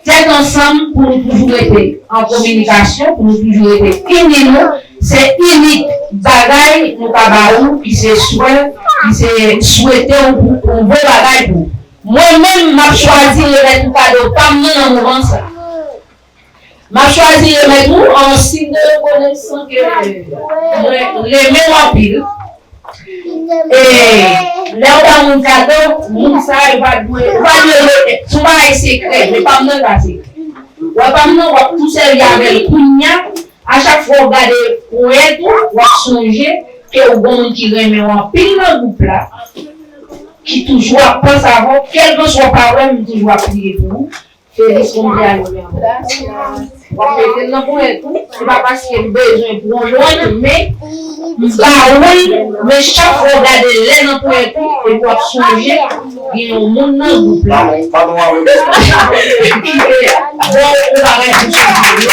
tèt ansanm pou nou toujou rete an kominikasyon, pou nou toujou rete ini nou. Se inik bagay nou ka ba ou, ki se swè, ki se swete ou pou, pou bon bagay pou ou. Mwen menm, m ap chwazi remèt ou kado pa m nan, nan moman sa. M ap chwazi remèt ou an siy de rekonesans ke mwen renmen w anpil. E lè w ba moun kado, moun sa yo pa dwe, yo pa dwe rete. Se yon bagay sekrè, men pa m nan pa sekrè. Wè pa m nan, w ap tou sèvi avè l kounye a. A chak fwa w gade ponyèt ou, w ap sonje ke w gon moun ki renmen w anpil nan gwoup la, ki toujou ap panse avè w, kèlkeswa w pa wè m, m toujou ap priye pou ou. Felix, konbyen ane w gen? W ap mete l nan ponyèt ou. Se pa paske m bezwen pran lòt, men m ba ou l, men chak fwa w gade lè nan ponyèt ou, epi w ap sonje, gen yon moun nan gwoup la ki te ba w yon bagay pou sonje.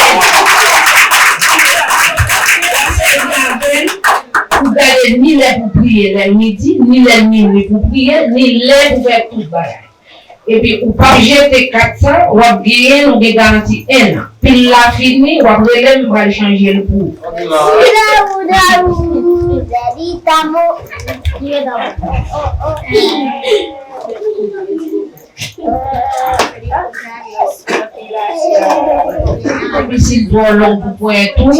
Ou gade ni lè pou priye lè midi, ni lè minwi pou priye, ni lè pou fè tout bagay. Epi ou p ap jete kat sa, w ap genyen l, ou gen garanti en an. Pil la fini, w ap rele m, m pral chanje l pou ou. Epi si l twò long pou ponyèt ou,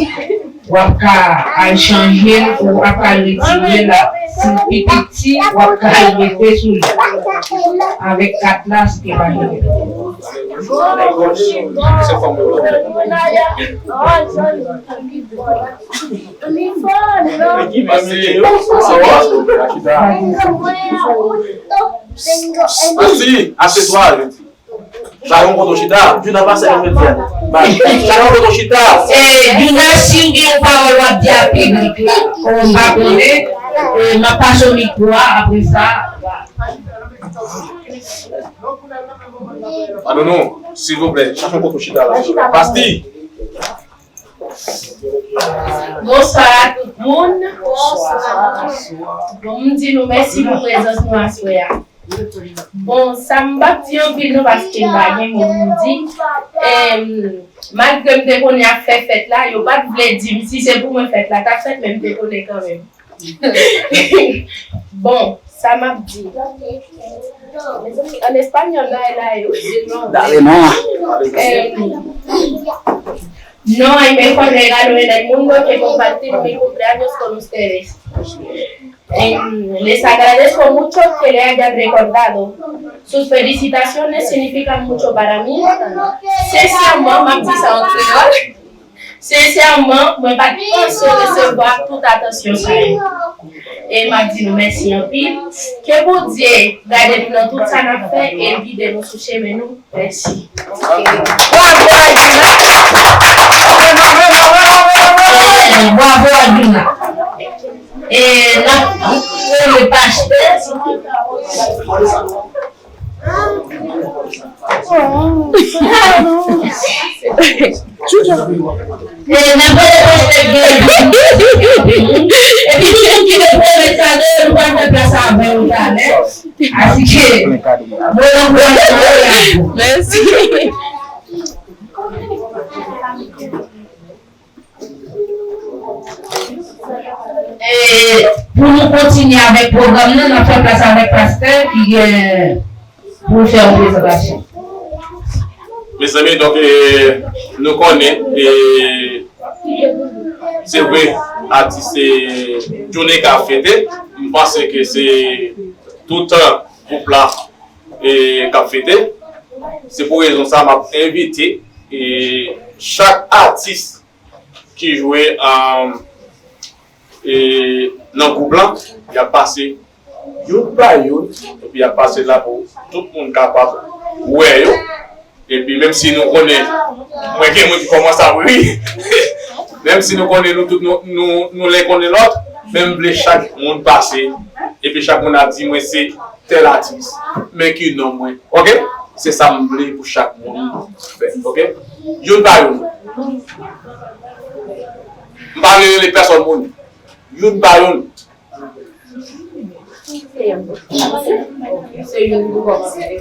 w ap ka al chanje l, ou ap ka al retire l. Si l pi piti, w ap ka al mete sou li. Avèk kat la, si te pa jere. Pati, asitwa, jodi. Sa yon kote w chita, Juna pase yon medya. Ba, sa yon kote w chita. E, Juna, si w gen yon pawòl w ap di a piblik la, ou pa konnen, e, m ap pase w mikwo a, apre sa. Adono, silvouplè, chache yon kote w chita la. Pati. Bonswa a tout moun. Bon, m di nou mèsi pou prezans nou aswè a. Bon, sa m p ap di anpil non, paske m pa gen mo pou m di. Em, malgre m te konnen ap fè fèt la, yo pa t vle di m si se pou mwen fèt la t ap fèt, men m te konnen kanmenm. Bon, sa m ap di. Mezanmi, an espanyòl, dale, dale, yo di non. Dale, non. Em, no hay mejor regalo en el mundo que compartir mi cumpleaños con ustedes. Em, les agradezco mucho que le hayan recordado. Sus felicitaciones significan mucho para mí. Sensèman, m ap di sa an kreyòl. Sensèman, mwen pa t panse resevwa tout atansyon sa yo. E m ap di nou mèsi anpil. Ke Bondye gade nou nan tout sa n ap fè e l gide nou sou chemen nou. Mèsi. Bravo, Adjuna. Bravo, Adjuna. E n ap rele pastè. E n ap rele pastè Guy. Epi tout moun ki te pwomèt kado yo, nou pral fè plas avè yo talè. Asike, bon ankourajman. Mèsi. E, pou nou kontinye avèk pwogram nan, n ap fè plas avèk pastè ki gen pou l fè yon prezantasyon. Mezanmi, donk, e, nou konnen, e, se vre, atis, e, jounen k ap fete, m panse ke se tout gwoup la, e, k ap fete. Se pou rezon sa, m ap envite, e, chak atis ki jwe, um, e, nan gwoup lan, y ap pase youn pa youn, epi y ap pase la pou tout moun kapab wè yo. Epi menm si nou konnen, mwen gen moun ki kòmanse ap ri, menm si nou konnen nou tout nou, nou, nou len konnen lòt, men m vle chak moun pase, epi chak moun ap di mwen se tèl atis, men ki non mwen. Oke? Se sa m vle pou chak moun fè. Oke? Youn pa youn. M pa vle rele pèsòn moun. Youn pa youn. Se youn pou kòmanse.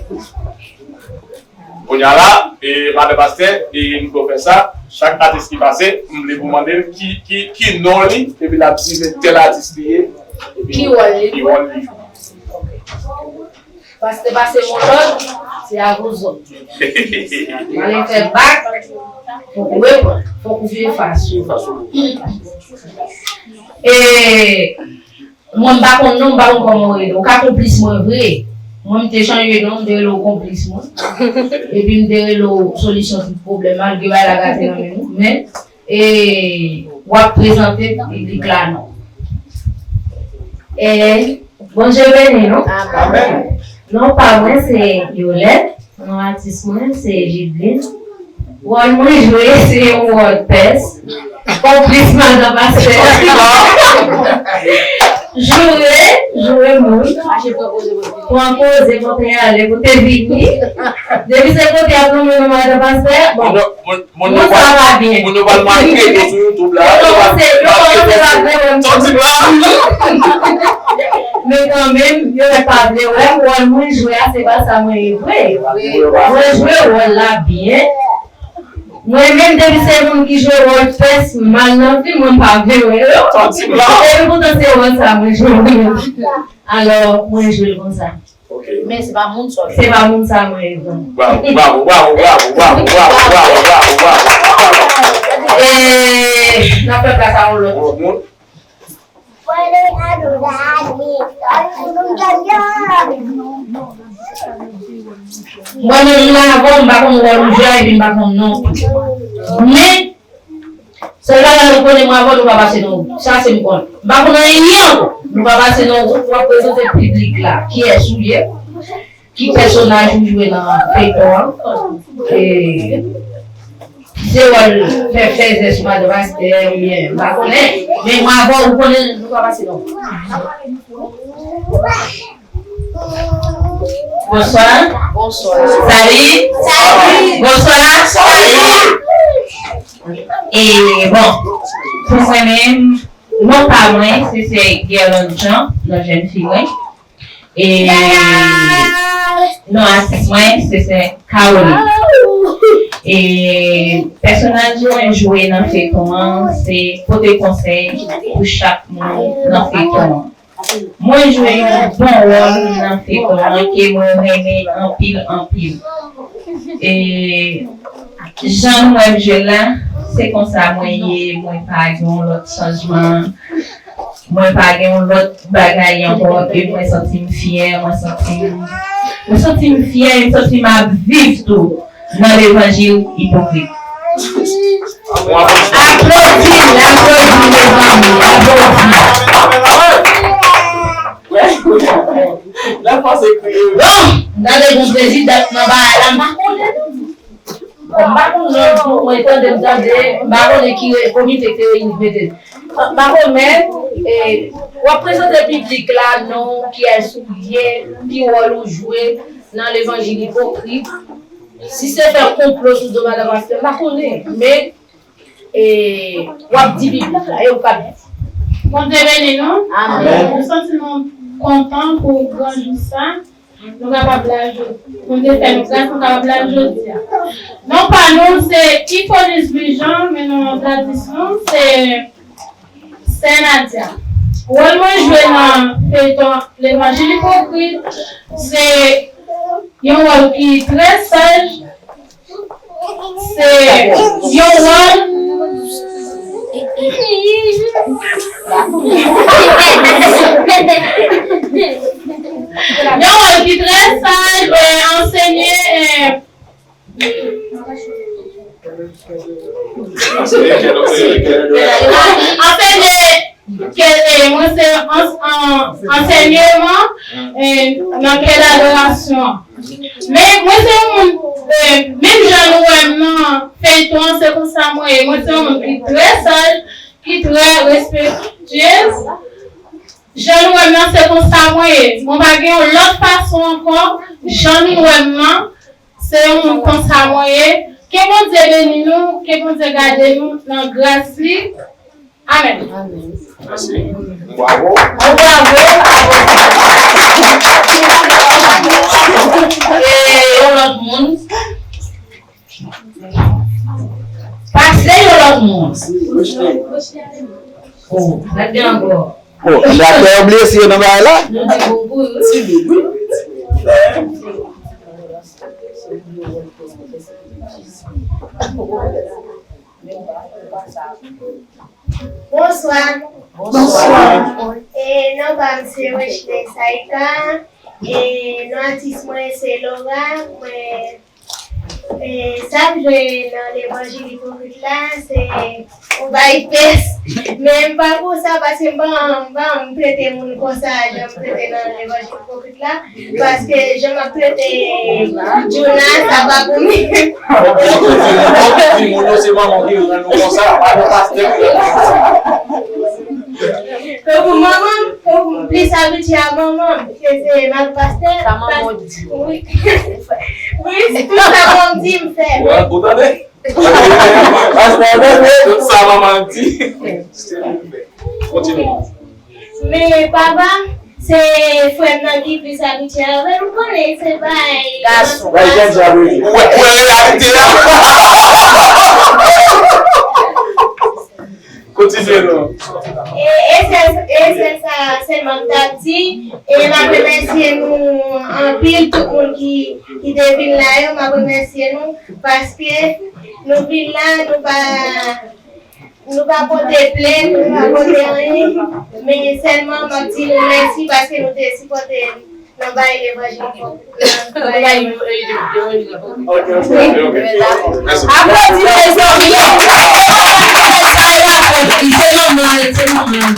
Kounye a la, e, madan pastè, e, m pral fè sa. Chak atis ki pase, m vle pou mande l ki, ki, ki non li, epi l ap di men tèl atis li ye, epi ki wòl li. Ki wòl li. Pastè pase yon lòd, se a vouzòt. Mwen fè bak, fòk ou reprann, fòk ou vire fas ou. E, mwen m pa konn non, m pa konn kòman w rele. Ou ka konplis mwen vre. Mwen m te chanje non, m te rele w konplis mwen. Epi m te rele w solisyon tout pwoblèm, malgre bagay la gate nan men nou. Men, e, w ap prezante piblik la non. E, Bondye beni nou. Amèn. Non pa mwen se Yolette, non atis mwen se Jidlin. Wòl mwen jwe se yon wòl pès. Konplis madan pastè. Joure, joure moun. Pran poze kote ale, kote vini. Depi se kote ap lonmen nan madan pastè, bon, moun sa pa byen. Moun yo pral maltrete sou YouTube la. Yo kòmanse, yo kòmanse pa vle wè m. Sòti la. Men kanmenm, yo mèt pa vle wè m, wòl mwen jwe a, se pa sa mwen ye vre. Mwen jwe wòl la byen. Mwen menm, depi se moun ki jwe wòl pès mal nan fim, mwen pa vle wè yo. Epi poutan se wòl sa mwen jwe menm. Alò, mwen jwe l konsa. Men se pa moun sa w ye. Se pa moun sa mwen ye vre. Bravo, bravo, bravo. E, n ap fè plas a yon lòt moun. Mwen menm m la avè w, m pa konn wòl ou jwe a, epi m pa konn non. Men, sèl bagay mwen konnen, mwen avè w, nou pa pase nan wout. Sa se m konnen. M pa konn anyen ankò. Nou pa pase nan wout, w ap prezante piblik la kiyès ou ye, ki pèsonaj ou jwe nan feyton an. E, si se wòl fè fèzè sou madan pastè oubyen m pa konnen, men mwen avè w, ou konnen nou pa pase non. Bonswa. Bonswa. Salut. Salut. Bonswa. Salut. E bon, pou mwen menm, non pa mwen, se sè Guerlande Jean, non jèn fi mwen. E non atis mwen, se sè Caroline. E pèsonaj mwen jwe nan feyton an, se pote konsèy pou chak moun nan feyton an. Mwen jwe yon bon wòl nan feyton an ke mwen renmen anpil, anpil. E jan nou wè m jwe l la, se konsa mwen ye, mwen pa gen yon lòt chanjman. Mwen pa gen yon lòt bagay ankò, e mwen santi m fyè, mwen santi m, mwen santi m fyè, e m santi m ap viv tou nan levanjil ipokrit. Aplodi l, aplodi l, mezanmi, aplodi. Bon, m tande gon prezidan nan bagay la, m pa konnen. Bon, m pa konn lòt jou mwen tande, m tande, m pa konnen ki re-, komite ki te reyini mete. M pa konnen, men, e, w ap prezante piblik la non, kiyès ou ye, ki wòl ou jwe nan levanjil ipokrit. Si se fè konplo sou do madan pastè, m pa konnen, men, e, w ap di piblik la, e ou k ap di. Bondye beni nou. Amèn. Nou santi nou kontan pou gran jou sa. Nou kapab la jodi. Bondye fè nou gras, nou kapab la jodi a. Non pa nou, se Ifonis Bijan, men non atis nou, se Sè Nadia. Wòl mwen jwe nan feyton Levanjil Ipokrit, se yon wòl ki trè saj, Se yon wòl. Yon wòl ki trè saj, e ansenye, e ansenye. Ke, e, mwen se an-, an-, ansèyman, e, nan kè dadorasyon an. Men mwen se yon moun, e, menm jan nou wè m nan feyton an, se konsa mwen ye. Mwen se yon moun ki trè saj, ki trè respektyez. Jan nou wè m nan, se konsa mwen ye. Mwen pa gen yon lòt fason ankò. Jan nou wè m nan, se yon moun konsa mwen ye. Ke Bondye beni nou, ke Bondye gade nou nan gras li. Amèn. Amèn. Bravo. Bon, bravo. E yon lòt moun. Pase yon lòt moun. Oh, gade ankò. Oh, aktè yo bliye si yo nan bagay la. Nou di bonjou. Bonswa. Bonswa. E, non pa m se Wechley Saïka. E, non atis mwen se Laura. Mwen, e, sa m jwe nan Levanjil Ipokrit la, se yon bay pès. Men m pa konsa paske m pa, m pa, m trete moun konsa, jan m trete nan Levanjil Ipokrit la. Paske jan m ap trete Djouna, sa pa pou mwen. Di moun yo se manman ki rann nou konsa, pa nan pastè ki rann nou konsa. Tankou manman m, tankou m plis abitye a manman m, ke se mal pastè. Sa manman w di. Wi. Wi, se tout sa manman m di m fè. Ou, ou tande? Pastè, tande? Tout sa manman di. Kontinye. Men papa, se frè m nan ki plis abitye avè l, ou konnen, se bay gason. Bay gason. Ou wè, ou wè reyalite a. Kontinye non. E, e sèl, e sèl sa sèlman m t ap di. E m ap remèsye nou anpil, tout moun ki, ki te vin la yo, m ap remèsye nou paske nou vin la, nou pa, nou pa pote plent, nou pa pote anyen, men sèlman m ap di nou mèsi paske nou te sipòte m. Nan bay levanjil fò. Nan bay levanjil fò. Ok, ok, ok, ok. Mèsi. Aplodi mezanmi. Se manman, se manman.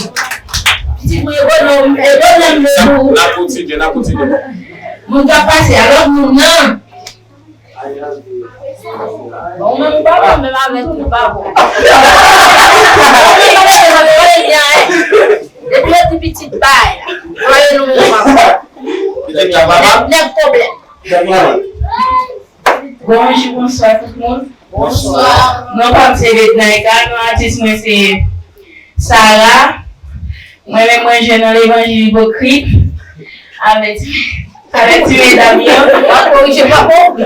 Pitit mwen e bonòm, e bonòm debout. N ap kontinye, n ap kontinye. Moun k ap pase a lòt moun nan. Bon, ou menm ou pa bon, menm avèk ou pa bon. Depi yo di pitit bay la, voye nou menm pa bon. Pitit la papa. Nèg, nèg pwoblèm. Bonjou, bonswa tout moun. Bonswa. Non pa m se Vednaika, non atis mwen se Sara, mwen menm mwen jwe nan levanjil ipokrit avèk ti, avèk ti medam yo. W ap korije papa w.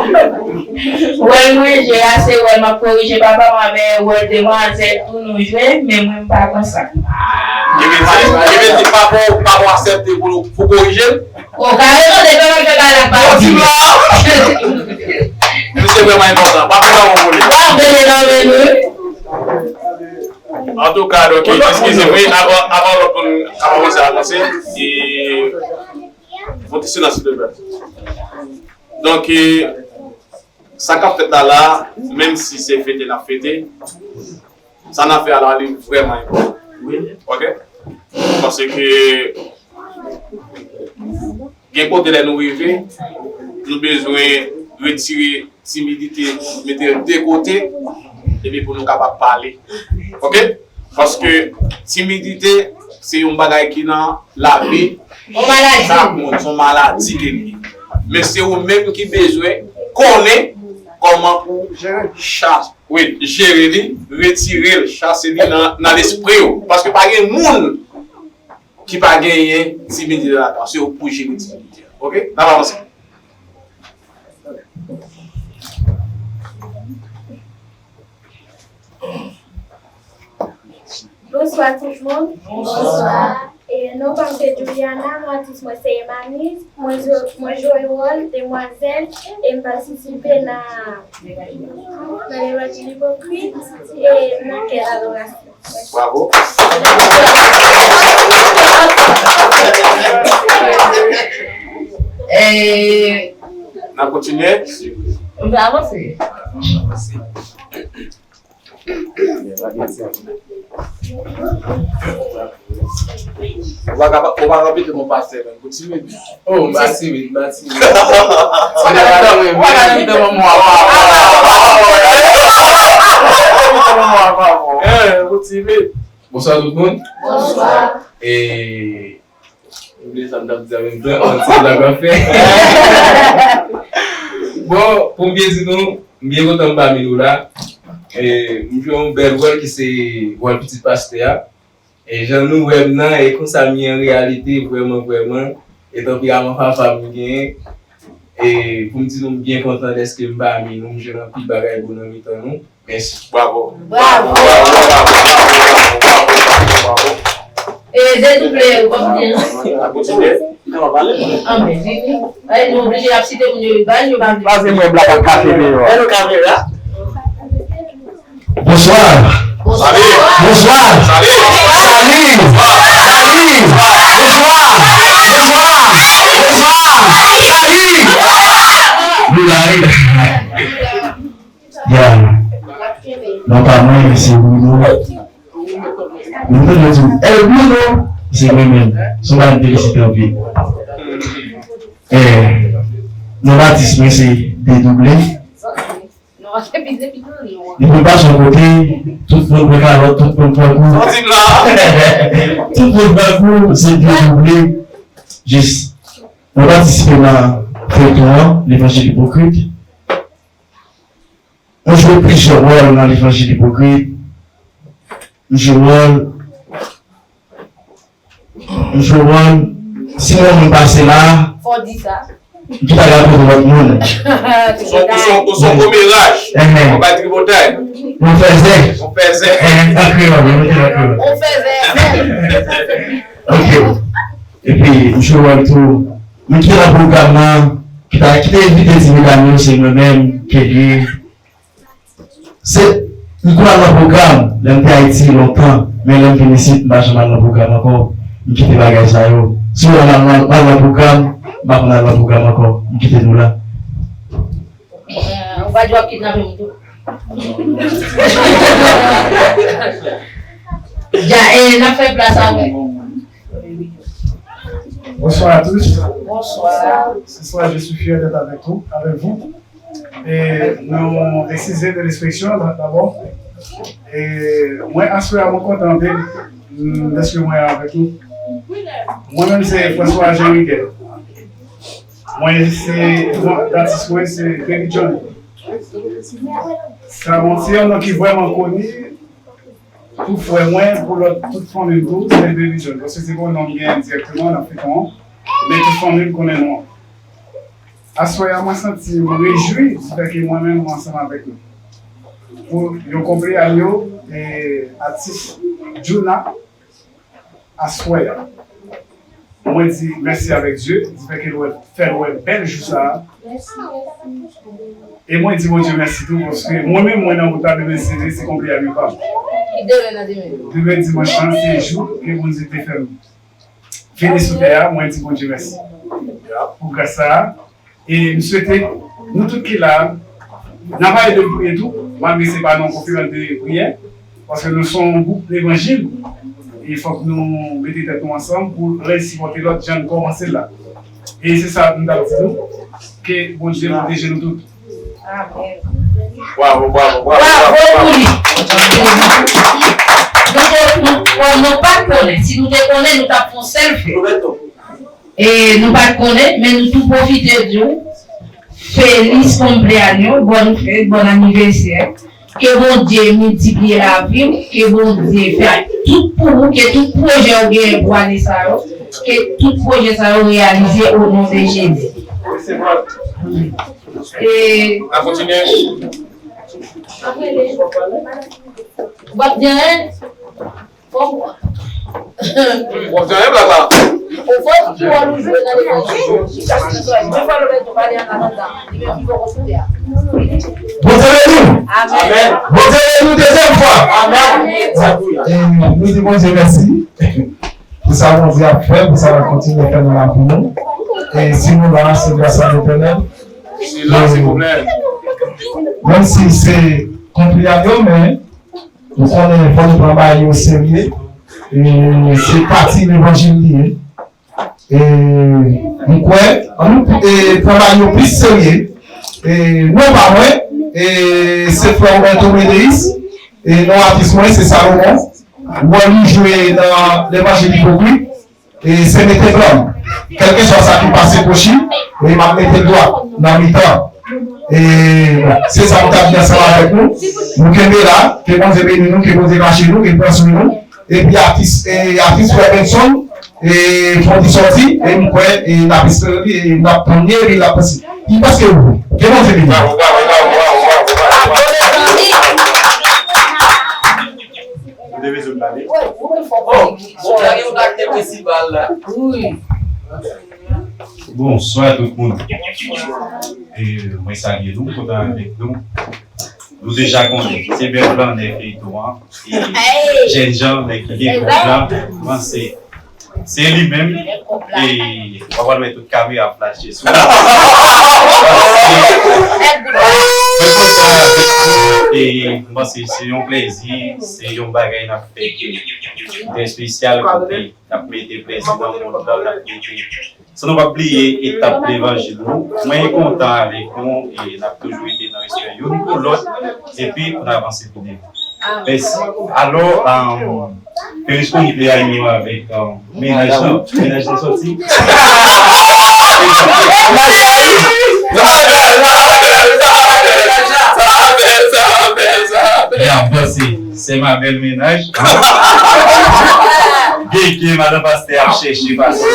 Wòl mwen jwe a se wòl m ap korije papa m, men wòl demwazèl tou nou jwe, men mwen m pa konsa. Ki vle di, ki vle di papa w, papa w aksepte pou, pou korije l? Ou ka reponn de papa m fè bagay la pa di. Misye vrèman enpòtan. Papa w pa bon pou li. W ap veye nan men nou. Antouka, donk, eskize m, wi, avan, avan lòt moun ka kòmanse avanse, e, yon ti silans, silvouplè. Donk, e, sa k ap fèt la, la, menm si se fete n ap fete, sa n ap fè a la, li vrèman enpòtan. Wi. Ok? Paske, gen kote lè nou rive, nou bezwen retire timidite, mete l de kote, epi pou nou kapab pale. Ok? Paske timidite, se yon bagay ki nan lavi chak moun, se yon maladi ke li ye. Men se ou menm ki bezwen konnen kòman pou chas-, wi, jere li, retire l, chase li nan, nan lespri w. Paske pa gen moun ki pa genyen timidite ladan, se ou pou jere timidite a. Ok? N ap avanse. Bonswa tout moun. Bonswa. E, non pa m se Juliana, non atis mwen se Emanis. Mwen jwe, mwen jwe wòl demwazèl e m patisipe nan, nan levanjil ipokrit e nan kè adorasyon. Bravo. Eh, n ap kontinye. Nou avanse. Ou pa ka, ou pa ka pete mon pastè, men. Ou timid. Oh, m pa timid, m pa timid. Ou pa ka nan mitan manman w apa. Ou pa ka nan mitan manman w apa, bon. Eh, ou timid. Bonswa tout moun. Bonswa. E, m bliye sa m t ap di an menm tan, on ti blag anfen. Bon, pou m byen di nou, m byen kontan m pami nou la. E, m jwe yon bèl wòl ki se wòl pitit pastè a. E jan nou wè m nan, e konsa m ye an reyalite, vrèman, vrèman. E tanperaman papa m genyen. E pou m di nou, m byen kontan dèske m pami nou, m jwenn anpil bagay bon nan mitan nou. Mèsi. Bravo. Bravo. Bravo, bravo, bravo, bravo, bravo. E, dedouble, ou pa kontinye, non? N ap kontinye. Kòman pale? Ah, men, vini. Ay, nou oblije ap site moun yo, ba yo pa vle. Paske mwen blag ap kache deyò. Wè nou kamera. Bonswa. Salut. Bonswa. Salut. Salut. Salut. Bonswa. Bonswa. Bonswa. Salut. Nou la, wi. Ya. Non pa mwen, men se Bruno. Mwen tande yo di, "Hey, Bruno!" Se mwen menm. Se yon bagay m felisite anpil. Eh, non atis mwen se Dedouble. Li pou pase yon kote, tout moun pran kalòt, tout moun pran kou. Tout moun pran kou, se Dye ki vle. Jis, mwen patisipe nan feyton an, Levanjil Ipokrit. Mwen jwe plizyè wòl nan Levanjil Ipokrit. M jwe wòl M jwe wòl, si yon moun pase la, Fò w di sa. M ki ta ka kote lòt moun. Ou se yon, ou se yon, ou se yon komeraz. Enhen. Ou bay tripotay. Yon fèzè. Yon fèzè. Enhen, an kreyòl, wi, mete l an kreyòl. Yon fèzè. Ok. Epi, m jwe wòl tou. Moun ki nan pwogram nan, ki ta, ki te envite ti medam yo, se mwen menm, Kelly. Se, m konn al nan pwogram, lè m te Ayiti lontan, men lè m vin isit, m pa janm al nan pwogram ankò. M kite bagay sa yo. Si w wè m al nan, m al nan pwogram, m pa konn al nan pwogram ankò. M kite nou la. Ou pa di w ap kidnape m tou. Dja, e, n ap fè plas avè. Bonsoir à tous. Bonsoir. Ce soir, je suis fier d'être avec vous, avec vous. E nou eskize de l'expression d'abord. E mwen aswè a mwen kontan anpil, mm, dèske mwen avèk nou. Mwen menm se François Jean Riquet. Mwen se, bon, atis mwen se Baby John. Sa bon, se yon non ki vrèman koni. Pou frè mwen, pou lòt, tout fanmi m tou, se Baby John. Paske se pa yon non m genyen dirèkteman nan feyton an, men tout fanmi m konnen non an. Aswè a, mwen santi m rejwi difèt ke mwen menm, mwen ansanm avèk nou. Pou yon konpleyannyo, e, atis Djouna, aswè a. Mwen di mèsi avèk Dye, difèt ke l wè, fè l wè bèl jou sa a. E mwen di Bondye mèsi tou, paske mwen menm, mwen nan wout la, demen se, se konpleyannyo pa m. Ki demen nan demen? Demen dimanch lan, se jou ke Bondye te fè m vini sou tè a, mwen di Bondye mèsi. Pou gras sa a, E m swete nou tout ki la, n a pale de priye tou, malgre se pa nan konferans de priyè, paske nou se yon gwoup levanjil, e fòk nou mete tèt nou ansanm pou lè sipòte lòt jan n kòmanse l la. E se sa m t ap di nou, ke Bondye pwoteje nou tout. Amèn. Bravo, bravo, bravo, bravo, bravo pou li. Nou te, nou, nou pa t konnen. Si nou te konnen, nou t ap fè yon sèl fè. E nou pa t konnen, men nou tou pwofite di w, feliz cumpleaños, bòn fèt, bòn anivèsè. Ke Bondye miltipliye lavi w, ke Bondye fè tout pou ou, ke tout pwojè w genyen pou ane sa yo, ke tout pwojè sa yo reyalize o non de Jezi. E, w ap di anyen? Fò w. W ap di anyen, Blabla? Ou fò ki wòl ou jwe nan levanjil yo? Chita sou sòy. Men fò Lobeto pale an atandan. Li menm ki poko sou tè a. Bondye beni w. Amèn. Bondye beni w dezyèm fwa. Amèn. E, nou di Bondye mèsi pou sa Bondye ap fè, pou sa l ap kontinye fè nan lavi nou. E si nou la, se gras a Letènèl. Silans, silvouplè. Menm si se konpleyannyo, men Ou konnen, fò nou pran bagay yo serye. E, se pati levanjil li ye. E, m kwè, ann nou, e, pran bagay yo plis serye. E, non pa mwen, e, se frè Roberto Medeis. E, non atis mwen, se Salomon. Wòl li jwe nan levanjil ipokrit. E se mete blan. Kèlkeswa sa ki pase goch li, e m ap mete dwat nan mitan. E bon, se sa m t ap di ansanm avèk nou. Nou kenbe la, ke Bondye beni nou, ke Bondye kache nou, ke l pran swen nou. Epi atis, e atis frè Benson, e fò di sòti, e m kwè, e n ap espere li, e n ap tann li, epi l ap pase. Li prèske rive. Ke Bondye beni nou. Bravo, bravo, bravo, bravo, bravo, bravo. Ou te bezwen pale? Bon, bon, lage yon aktè prensipal la. Wi. Bonswa tout moun. E, mwen salye nou, m kontan avèk nou. Nou deja konnen, se bèl blan nèg feyton an. E jènjan nèg ki gen kòb la, mwen se Se li menm. E w ap wè tout kamera ap flache sou li. Mwen kontan avèk nou. E m panse se yon plezi, se yon bagay n ap fè ke Trè espesyal kote n ap mete prezidan mond lan, n ap mete, san nou p ap bliye etap levanjil nou. Mwen kontan avèk nou e n ap toujou rete nan respè youn pou lòt epi pou n avanse pou devan. Mèsi. Alò, um, Periscope li te anime avèk, um, mennaj lan. Mennaj lan soti. Li ap panse, c'est ma belle ménage. Gen ke madan pastè ap chèche fason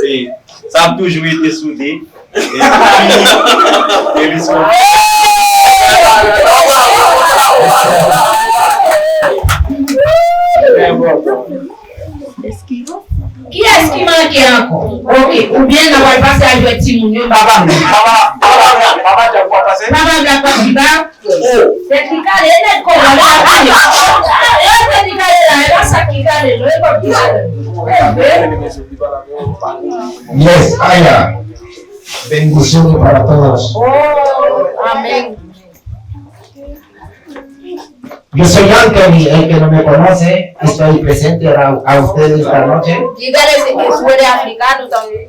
de sa ap toujou rete soude. Epi, epi sou Kiyès ki manke ankò? Ok, oubyen n a pral pase a jwèt timoun yo. Papa Black, papa, papa Black, papa Black, papa Black, papa Black. Tèt li kale, e nèg kòman li ap di. E tèt li kale la, e pa sa ki kale, non, e kòb ki kale. Yes, aya. Bendiciones para todos. Oh, amén. Yo soy Anthony, el que no me conoce, estoy presente a, a ustedes esta noche. Dígale si que suene africano también.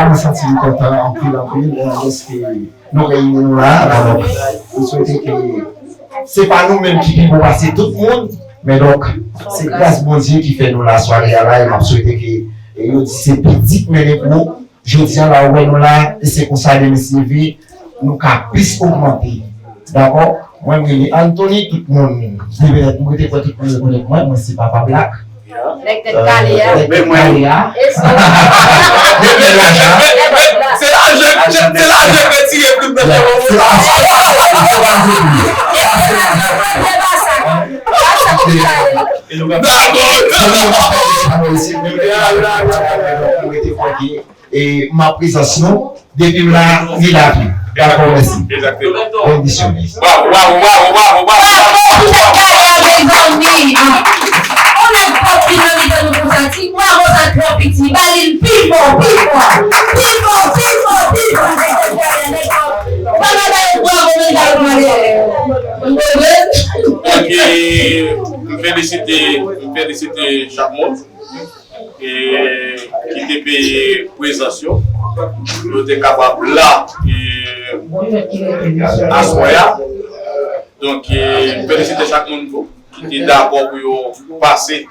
Mwen santi m kontan anpil, anpil, eh, dèske nou reyini nou la. Donk, nou swete ke se pa nou menm ki pi bon pase tout moun, men donk, se gras Bondye ki fè nou la sware a la, e m ap swete ke, e yo di se pitit mennen gwo. Jodi a la, ou wè nou la, e se konsa demen si Dye vle, nou ka plis ogmante. Dakò? Mwen, m rele Anthony, tout moun, m rete kwè tout moun rekonèt mwen, mwen se Papa Black. Nèg tèt kale a. Nèg tèt kale a. E sa. Nèg tèt kale a. Se lajan, se lajan k retire tout nan cheve moun. E nou pa Dakò. Mwen rete kwè ke e m ap prezans nou depi m la, ni la pi. Dakò, mèsi. Egzakteman. Bendiciones. Bravo, bravo, bravo, bravo, bravo. Bravo pou tèt kale a, mezanmi. Ah, on nèg pòp ki nan mitan nou konsa, ti bravo sa twò piti, ba li l pi fò, pi fò, pi fò, pi fò, pi fò, nèg tèt kale a, nèg pòp. Pa ba yo bravo, men gade mwen. Ok, m felisite, m felisite chak moun e ki te peye prezans yo, yo te kapab la e aswè a. Donk, e, m felisite chak moun tou ki te dakò pou yo pase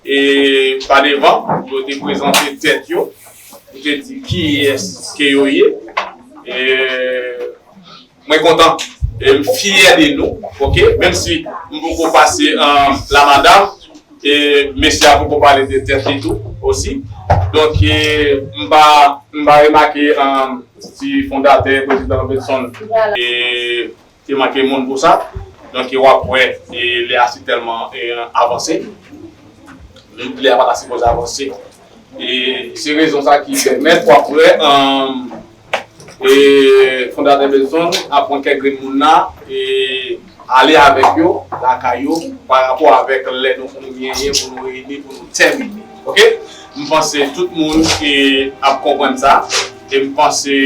e pa devan, pou yo te prezante tèt yo, pou te di kiyès ke yo ye. E, Mwen kontan. E m fyè de nou, ok? Menm si m poko pase, um, la madam, e mesye a poko pale de tèt li tou, osi. Donk, e, m pa, m pa remake, um, si fondatè, prezidan Robinson, e, te manke moun pou sa. Donk, e w ap wè, e lè a si tèlman, e, avanse. Lè a pa ta sipoze avanse. E se rezon sa ki pèmèt w ap wè, um, e fondatè Benson ap pran kèk grenn moun la, e ale avèk yo lakay yo, pa rapò avèk lè nou, nou genyen pou nou reyini, pou nou tèmine. Ok? M panse tout moun, e, ap konprann sa. E m panse,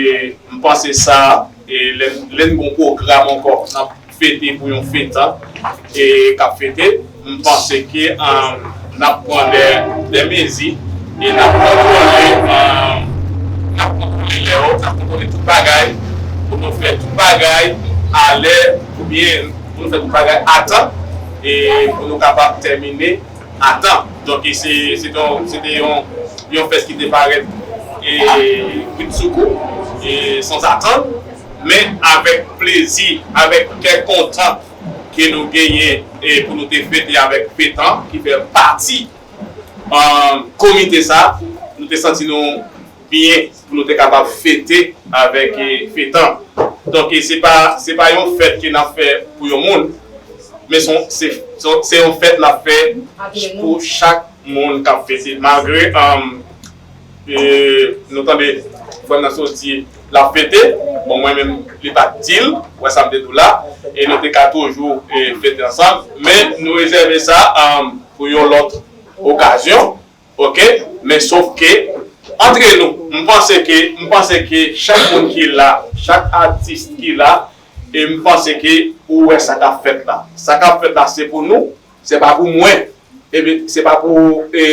m panse sa, e lè, lè n gon pwogram ankò, n ap fete pou yon fetan, e k ap fete, m panse ke, um, n ap pran de, de mezi, e n ap kontwole, um, n ap kontwole lè yo, n ap kontwole tout bagay, pou nou fè tout bagay alè, oubyen pou nou fè tout bagay atan, e pou nou kapab tèmine atan. Donk, e se, se te yon, se te yon, yon fèt ki te parèt, e, bridsoukou, e sanzatann, men avèk plezi, avèk kè kontan ke nou genyen, e pou nou te fete avèk fetan ki fè pati, e, komite sa, nou te santi nou byen pou nou te kapab fete avèk, e, fetan. Donk, e se pa, se pa yon fèt ke n ap fè pou yon moun, men se, se, se, se yon fèt n ap fè pou chak moun k ap fete. Malgre, um, e, nou tande frè m nan sot di l ap fete, bon, mwen menm, li pa t di l, wè sa m te di w la, e nou te ka toujou, e, fete ansanm, men nou rezève sa, um, pou yon lòt okazyon. Ok? Men sof ke, antre nou, m panse ke, m panse ke chak moun ki la, chak atis ki la, e m panse ke ou wè sa k ap fèt la. Sa k ap fèt la, se pou nou, se pa pou mwen. Ebyen, se pa pou e,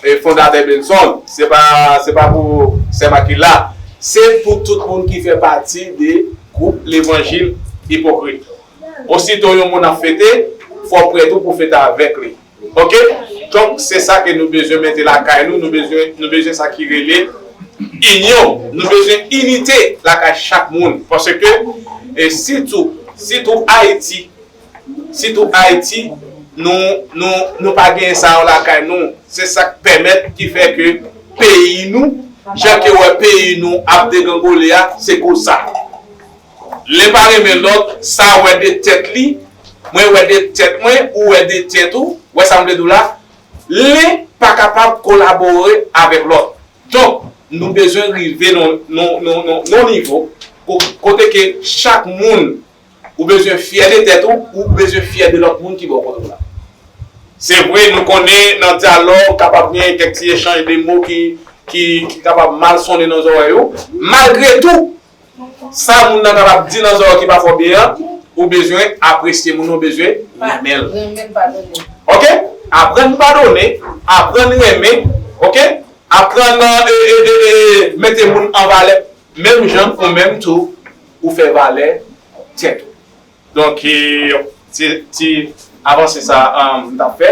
e, fondatè Benson, se pa, se pa pou sè Makila, se pou tout moun ki fè pati de gwoup Levanjil Ipokrit. Osito yon moun ap fete, fò w prè tou pou fete avèk li. Ok? Donk, se sa ke nou bezwen mete lakay nou, nou bezwen, nou bezwen sa ki rele inyon, nou bezwen inite lakay chak moun. Paske, e, sitou, sitou Ayiti, sitou Ayiti, nou, nou, nou pa gen sa yo lakay nou. Se sa k pèmèt ki fè ke peyi nou, jan ke wè peyi nou ap degrengole a, se koz sa. Len pa renmen lòt, sa wè de tèt li, mwen wè de tèt mwen, ou wè de tèt ou, wè sa m vle di w la, len pa kapab kolabore avèk lòt. Donk, nou bezwen rive nan, nan, nan, nan, nan nivo ko-, kote ke chak moun, ou bezwen fyè de tèt ou, ou bezwen fyè de lòt moun ki bò kote w la. Se vre, nou konnen nan dyalòg, kapab gen kèk ti echanj de mo ki, ki, ki kapab mal sonnen nan zòrèy ou. Malgre tou, sa moun nan kapab di nan zòrèy ou ki pa fè w byen an, ou bezwen apresye moun nan, ou bezwen renmen l. Renmen l, padone. Ok? Aprann padone, aprann renmen, ok? Aprann, e, e, e, e, mete moun an valè, menm jan ou menm tou, ou fè valè tèt ou. Donk, e, ti, ti avanse sa, um, m t ap fè.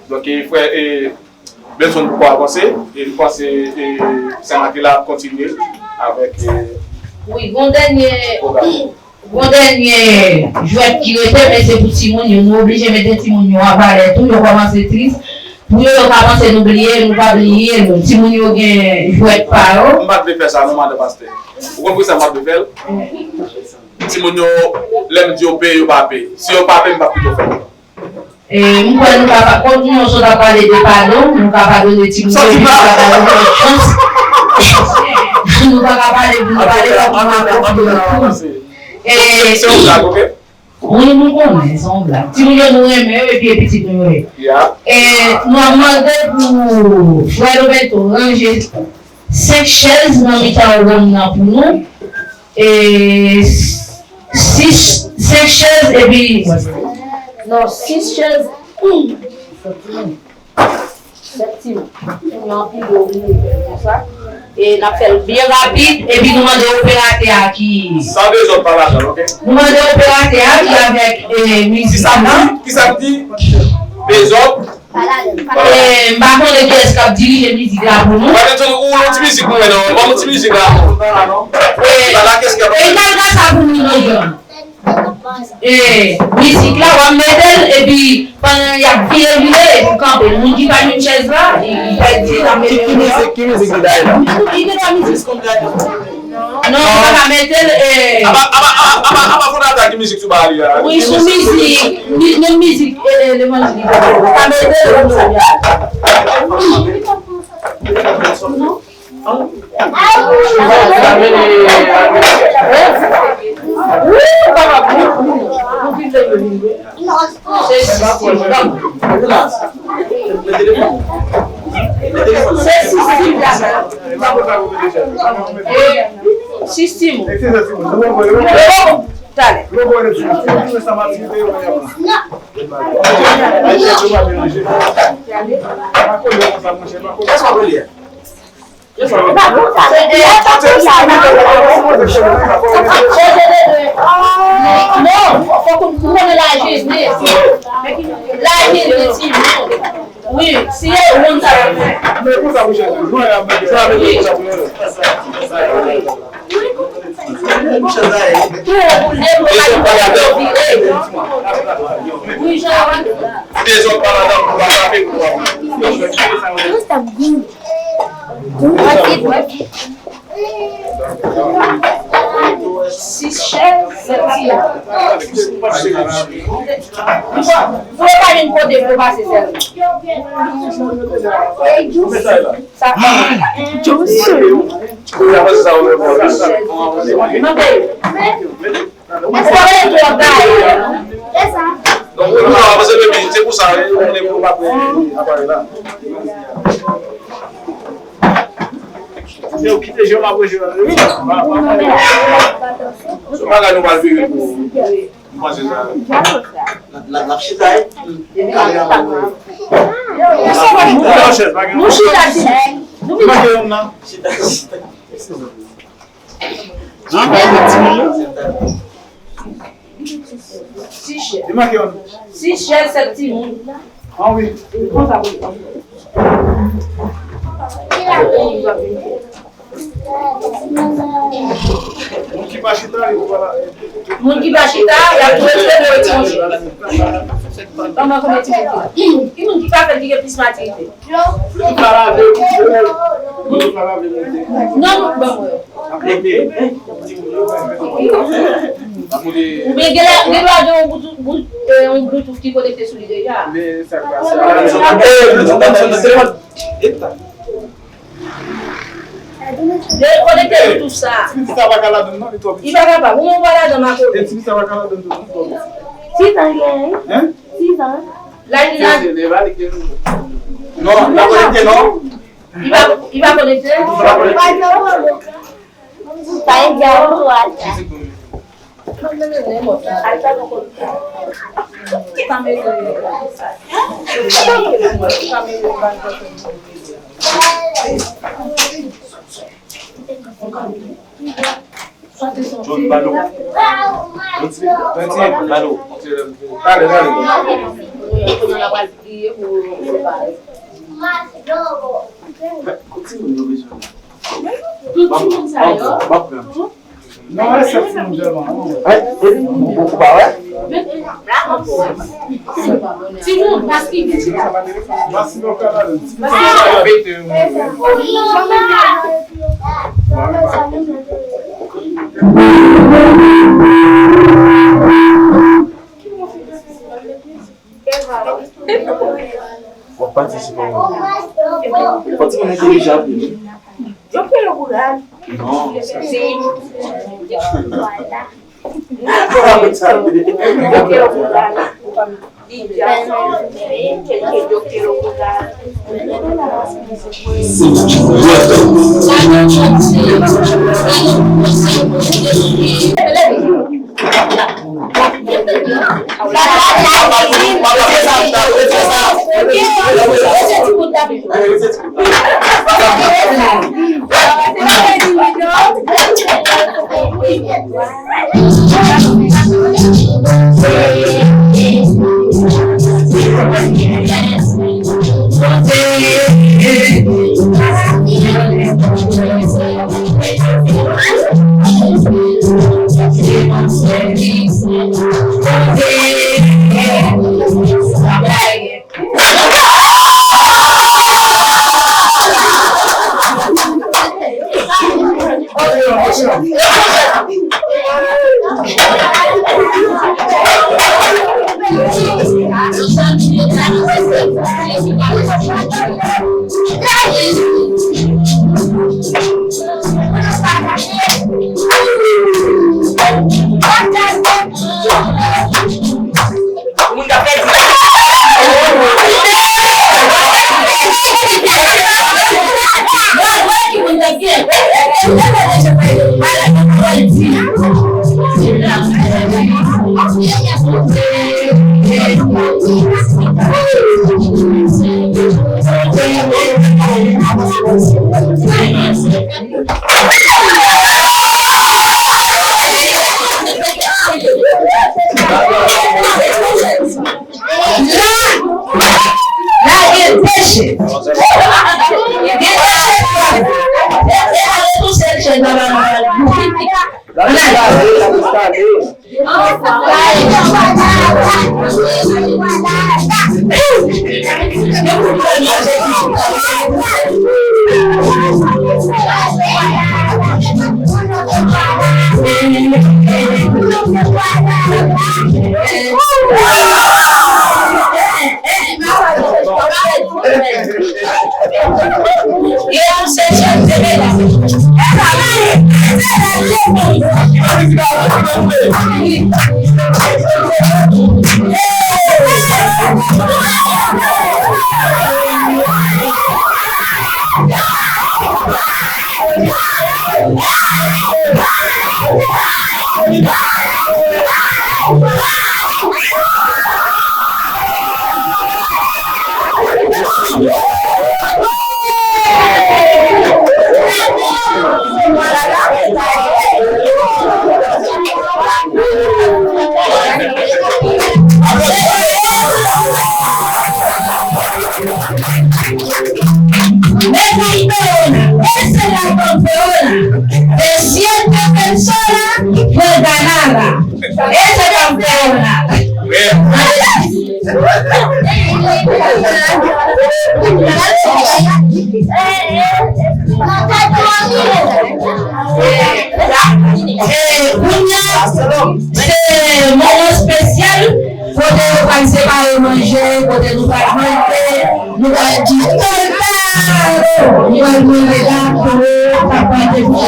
Donk, e, frè, e, Benson poko avanse, e m panse, e, Sè Makila ap kontinye avèk, e, Wi, gon dènye, pwogram. Gon dènye jwèt ki rete, men se pou timoun yo. Nou oblije mete timoun yo an valè tou. Yo kòmanse tris. Pou yo, yo ka panse nou bliye, nou pa bliye nou. Timoun yo gen jwèt pa yo. M pa t vle fè sa, non, madan pastè. Ou konn poukisa m pa t vle fè l? Timoun yo, lè m di yo peye, yo pa peye. Si yo pa peye, m p ap pito fè l. E, m kwè nou ka pa, kont nou sot ap pale de padon, nou ka padone timoun yo, epi nou ka ba yo lòt chans. Nou pa ka pale pou nou pale, fòk nou avanse. E, se yon blag, ok? Wi, nou konnen, se yon blag. Timoun yo, nou renmen yo, epi e pitit nou yo ye. E, nou ap mande pou frè Lobeto ranje senk chèz nan mitan wonn nan pou nou. E, sis, senk chèz, epi, non, sis chèz. Sèt timoun. Timoun anpil, yo vini konsa. E n ap fè l byen rapid, epi nou mande operatè a ki, san dezòd pa ladan, ok? Nou mande operatè a ki avèk, e, mizik la. Kisa m di? Kisa m di? Dezòd? E, m pa konnen kiyès k ap dirije mizik la pou nou. Ou, ou, ou, ti mizik mwen non. Ban nou ti mizik la. E, e, n al gade sa pou nou, non, John. E, mizik la, w ap mete l, epi pandan y ap vire, vire, epi w kanpe. Moun ki pa jwenn chèz la, li, li pèdi, l ap mete l deyò. Ki mizik, ki mizik li bay la? Li gen twa mizik. Non, nou pa ka mete l, e. Aba, aba, aba, aba, aba, fò n atak mizik sou ba li a. Wi, sou mizik, mi-, menm mizik, e, e, levanjil. Ou ka mete l, ou ka mete l. Non. Se sistèm la. Sistèm. Talè. Kèlkeswa kote a. Non, fòk ou konnen laj e zen. Laj e zen timoun. Wi, si e moun sa yo. Wi. Wi, jan. Sis chèz, sèt ti. Pou yo pa jwenn kote pou yo pase sèlman. Sa. Mande. Ou pa wè l twò gaye. Donk, ou pa wè, se pou Sa, e, ou konnen pou w pa pran aparèy la. Yo, kite jwe, m ap rejwe. Se yon bagay nou pral viv pou. M panse sa. N ap, n ap chita, wi. Nou chita, chita. Manke yon nan. Chita, chita. Non, pa yon timoun yo. Sis chèz. Li manke yon. Sis chèz, sèt timoun. Ah wi. Moun ki pa chita, yo pa la. Moun ki pa chita, y ap tou etranje. Kòman konbyen timoun ki la? Ki moun ki pa fèt ki gen plis matirite? Ki pa lave, ki pa lave. Non, non, ban mwen. Oubyen gen la, gen dwa gen yon bluetooth, bluetooth, eh, yon bluetooth ki konekte sou li deja. Men sa k pase a? Eh, bluetooth ap sonnen. Epa. Dekonekte bluetooth sa. Ti pitit sa pa ka ladann non, li twò piti. Li pa kapab. Ou menm ou pa ladann ankò. Eh, ti pitit sa pa ka ladann tou non, li twò piti. Sizan li genyen, wi. Hein? Sizan. La li la. Non, li pa konekte non. Li pa, li pa konekte. Li pa konekte. Pa gen djab ou al. John Balo. Yon ti, yon ti, Balo. Talè, talè. Tout timoun sa yo. Non, e sèt timoun sèlman. Ay, e, ou pa wè? Timoun, paske gen timoun. W ap patisipe anpil. Fò timoun entèlijan anpil wi. Yo kwè yo pou rad. Non. Si. Yo kwè yo pou rad. Moun k ap pèdi. La, la gen de chèf. Gen de chèf. E, e, ale tou sèl chèf la, la, la, la. Esta campeona es la campeona de siete personas que ganará. Esta campeona. E kounye a, se moman espesyal kote yo pral separe manje, kote nou pral manje, nou pral di kontaro, nou pral manje gato, sa pral te pou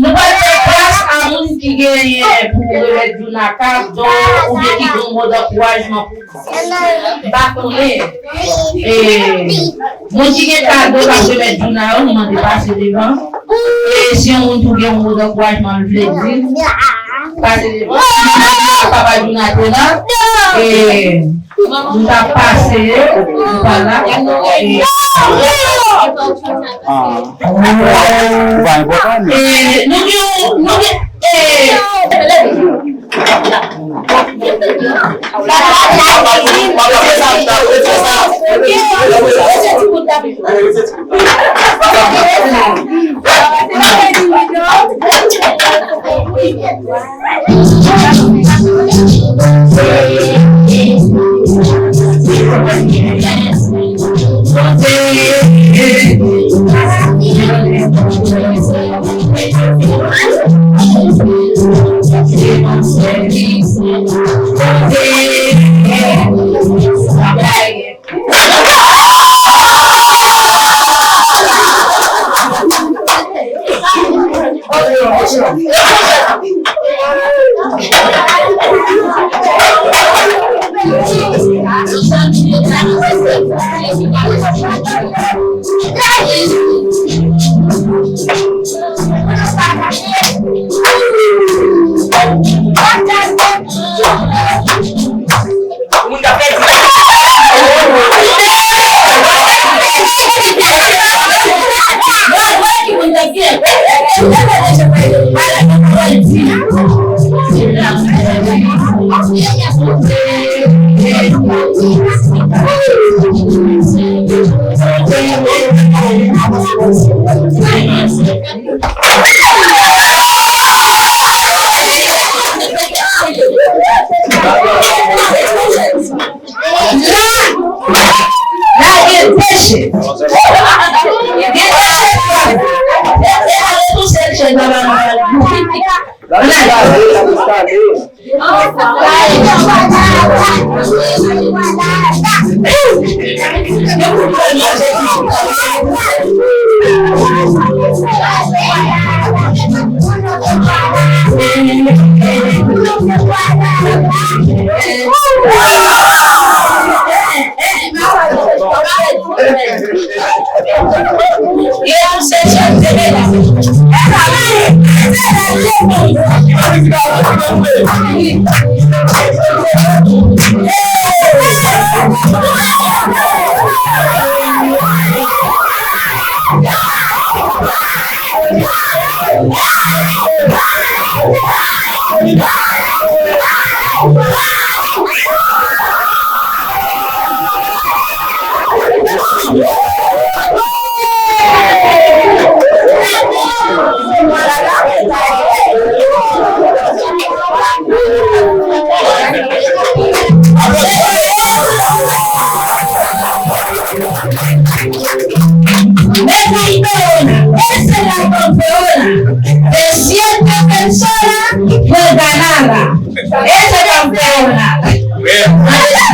Nou pral fè gras a moun ki genyen pou remèt Djouna kado oubyen ki gen yon mo d'ankourajman pou li. M pa konnen. E, moun ki gen kado k ap remèt Djouna yo, nou mande pase devan. E si yon moun tou gen yon mo d'ankourajman l vle di, pase devan. Papa Djouna te la. E, nou t ap pase, nou pa la. E, e, nou gen, nou gen, e, Moun k ap pèdi. La, la gen de chèz. Gen de chèz la. E, e, ale tou sèl chèz la, la, la, la. Ann ale. Esta campeona es la campeona de siete personas que ganará. Esta campeona. Ven. Ven.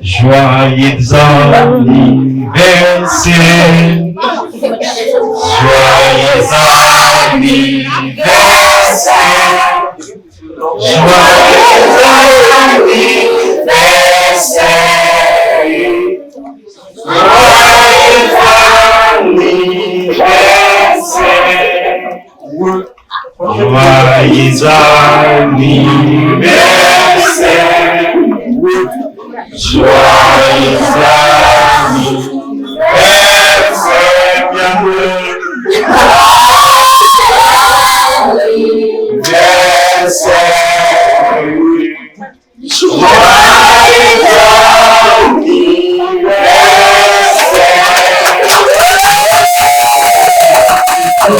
Joyeux anniversaire. Joyeux anniversaire. Joyeux anniversaire. Joyeux anniversaire. Joyeux anniversaire. Joyeux anniversaire.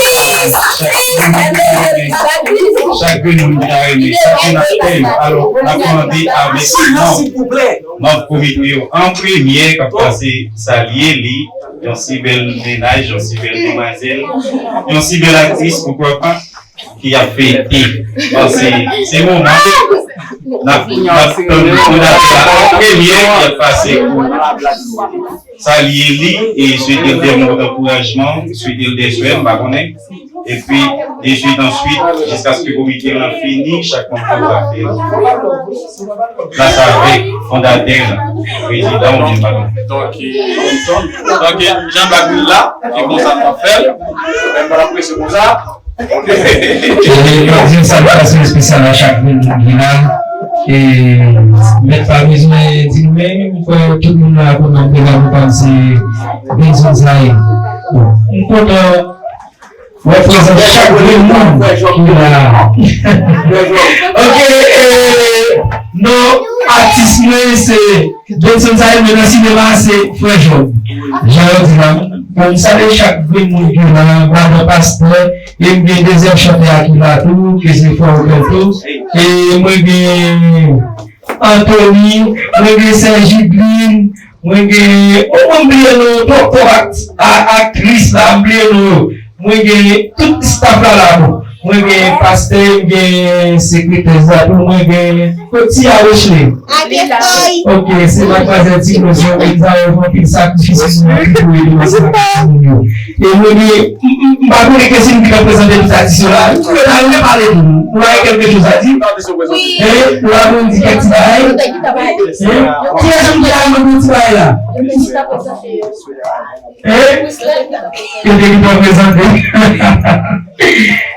Chak grenn moun ki ta renmen, chak grenn moun ki ta renmen, chak grenn ap fè yo. Alò, n ap mande avèk manm, manm komite yo an premye k ap pase salye li, yon si bèl mennaj, yon si bèl demwazèl, yon si bèl aktris, poukwa pa, ki ap fete. Bon, se, se moman n ap, n ap tann fondatè a an premye ki ap pase pou salye li e swete l de mo d'ankourajman, swete l de swè, m pa konnen. Epi, de swit an swit, jiskaske komite lan fini, chak manm yo va fè plas avèk fondatè lan, prezidan oubyen patwon. Donk, donk, jan bagay la, e konsa n ap fè l. Menm pa l ap prese konsa. E, mwen di yon salutasyon espesyal a chak grenn moun ki la. E, mèt pa bezwen di nou, men m kwè tout moun la konn nan pwogram nou pa se Benson Saïd. Bon, m kontan wè prezans chak grenn moun ki la. Ok, e, non, atis mwen se Johnson Saïd, men nan sinema se Frè Jòb. Jan yo di la, bon, m salye chak grenn moun ki la, madan pastè, e m gen dezyèm chantè a ki la tou, ke se Frè Roberto, e mwen gen Anthony, mwen gen Sè Jidlin, mwen gen, o, mwen bliye non, twòp, twòp akt-, a-, aktris la, m bliye non yo. Mwen gen tout staff la la, bon. Mwen gen pastè, m gen sekretè Zatou, mwen gen kot ti a Wesley. Ok, se madmwazèl Ti Rose, mwen sa yo fè anpil sakrifis pou mwen, pou ede mwen sakrifis moun yo. E mwen gen, m, m, m pa konnen kiyès ki ta prezante tout atis yo la. M twouve ta renmen pale tou. Ou pa gen kèlke choz a di? Hein? Ou pa konn di kèk ti bagay? Hein? Kiyès moun ki ta renmen di yon ti bagay la? Hein? Kote ki pou prezante?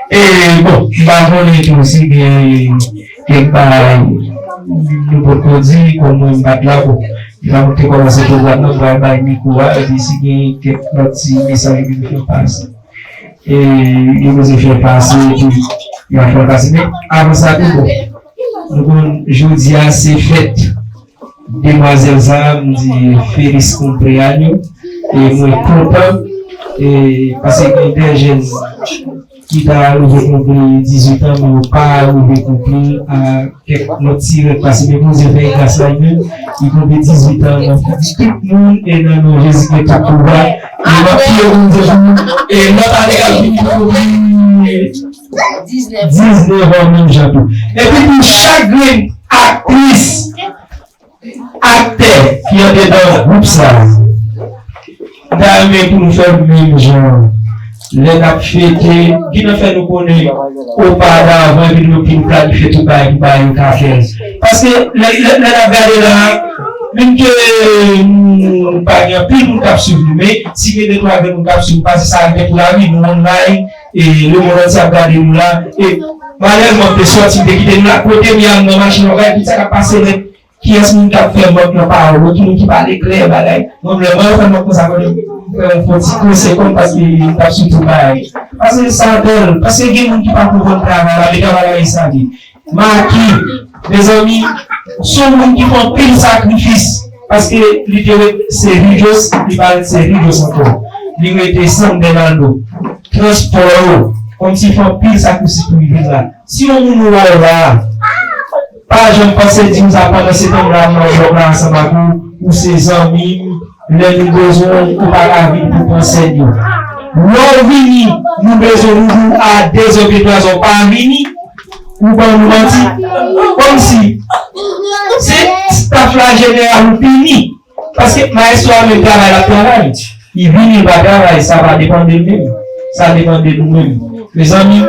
E, bon, m pa konnen tou si gen kèk bagay nou potko di, kòm mwen m pa t la, bon, jan nou te kòmanse pwogram nan, m pral bay mikwo a, epi si gen kèk lòt ti mesaj nou fè pase. E, yo bezwen fè pase, epi y a fè pase. Men, avan sa tou, bon, nou konn jodi a se fèt demwazèl sa a, m di feliz cumpleaños. E mwen kontan, e, paske gen de jèn ki ta rive konpli dizuit an, men yo pa rive konpli a kèk lòt ti règ pase. Men Bondye fè gras la, li menm, li konpli dizuit an, mwen di tout moun, e nan non Jezi gen tout pouvwa, e m ap priye Bondye pou, e lòt ane k ap vini, pou konpli diznèf an menm jan tou. Epi pou chak grenn aktris, aktè ki andedan gwoup sa a, m ta renmen pou nou fè l menm jan. Lè n ap fete, gen nan fè nou konnen oparavan, epi nou, epi nou planifye tout bagay pou bagay yo ka fè. Paske lè, lè, lè n ap gade la, menm ke nou pa gen anpil moun k ap swiv nou, men si gen de twa grenn moun k ap swiv nou, paske sa rive pou lavi, nou online, e lemonn antye ap gade nou la, e malerezman, m te sòti, m te kite nou la, kote m ye a, m nan machin, w ap gade tout sa k ap pase nèt. Kiyès moun k ap fè mank nan pawòl yo? Ki moun ki pale klè bagay? Mwen, lè mwen fè mank konsa, mwen fè yon fon ti konsèy kòm paske m t ap sou tout bagay. Paske sa bèl, paske gen moun ki pa konprann travay la, men travay la e sa li. Maki, mezanmi, se yon moun ki fè anpil sakrifis, paske li te ret Cerrillos, li pa ret Cerrillos ankò. Li rete San Bernardo. Transpò yo, kòmsi fè anpil sakrifis pou li vin la. Si yon moun ou wè w la, pa janm panse di m sa pandan se tan m la, m nan blòk la ansanm ak ou, ou se zanmi m, lè nou bezwen w, ou pa ka vin pou pran sèn yo. Lè w vini, nou bezwen nou di w a de zè oubyen twa zè, w pa vini, ou ban nou manti. Kòmsi se staff la jeneral ou vini. Paske maestro a menm travay l ap travay. Li vini, li pa travay, sa pa depann de l menm. Sa depann de nou menm. Mezanmi,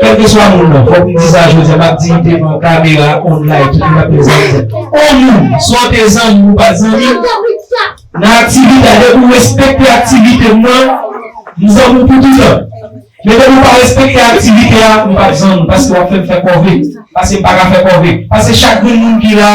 kèlkeswa moun nan, fòk m di sa jodi a, m ap di devan kamera, online, tout moun ap prezante. On moun, swa w te zanmi m ou pa t zanmi m, nan aktivite a, depi w respekte aktivite m nan, m zanmi w pou toutan. Men depi w pa respekte aktivite a, m p ap zanmi w, paske w ap fè m fè kòve. Paske m pa ka fè kòve. Paske chak grenn moun ki la,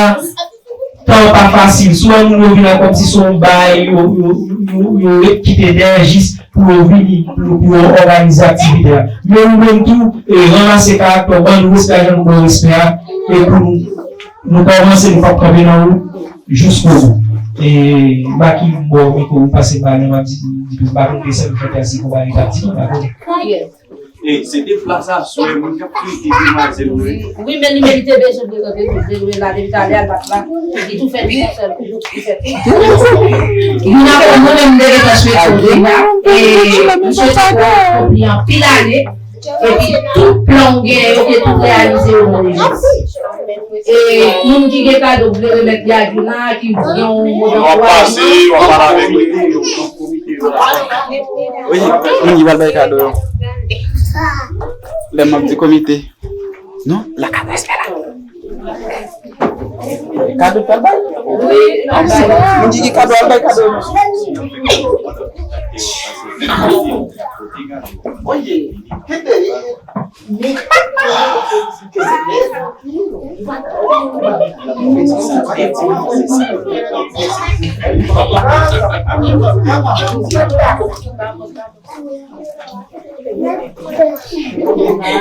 tan an pa fasil. Si w wè moun yo vin la kòmsi se yon bay, yo, yo, yo, yo ret kite dèyè jis pou yo vini, pou, pou yo òganize aktivite a. Men ou menm tou, e, ranmase karaktè w, ban nou respè a jan nou ba w respè a, e pou nou, nou kòmanse, nou p ap kanpe nan wout, jusqu'au bout. E, Maki, m ba w mikwo, ou pase m ba li, m ap di, di plis, m pa konn ke sèl chantè a, se konpa li t ap di, m pa konnen. E se te plas aswè, moun k ap kreye demwazèl yo. Wi, men li merite bezwen prezante tou. Bezwen la, depi talè a, l pa t la. Li tou fè tou yon sèl kou, tou fè tou. Youn apre mwen menm, m te gentan swete w deja. E m swete w akonpli anpil ane. Epi tout plan w genyen yo, te tout reyalize yo nan lejans. E moun ki gen kado vle remèt li a Djouna, ki gen yon mo w ap pase, w ap pale avèk li. Wi, moun ki pral bay kado yo. Lè m ap di komite. Non, la kado espè la. Kado pral bay? Wi, moun ki gen kado al bay kado. Oye, kete.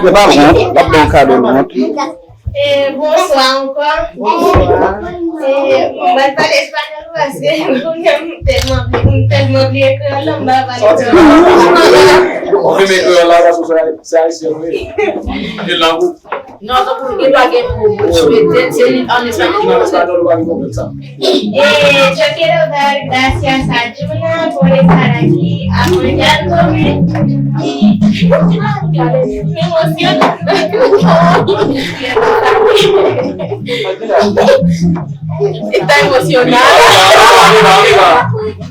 Yo pa wont, w ap ban yon kado l wont. E, bonswa ankò. Bonswa. E, mwen pale espanyòl paske kounye a m tèlman byen, m tèlman byen kreyòl la, m pa pale kreyòl. Ou renmen kreyòl la, paske se, se ayisyen nou ye. E lang ou. Non, tankou li pa gen mo pou l swete, se li an espanyòl. Nan espanyòl, ou pa gen pwoblèm sa. Eh, yo quiero dar gracias a Djouna por estar aquí apoyándome. Y me emociona. Está emocionada.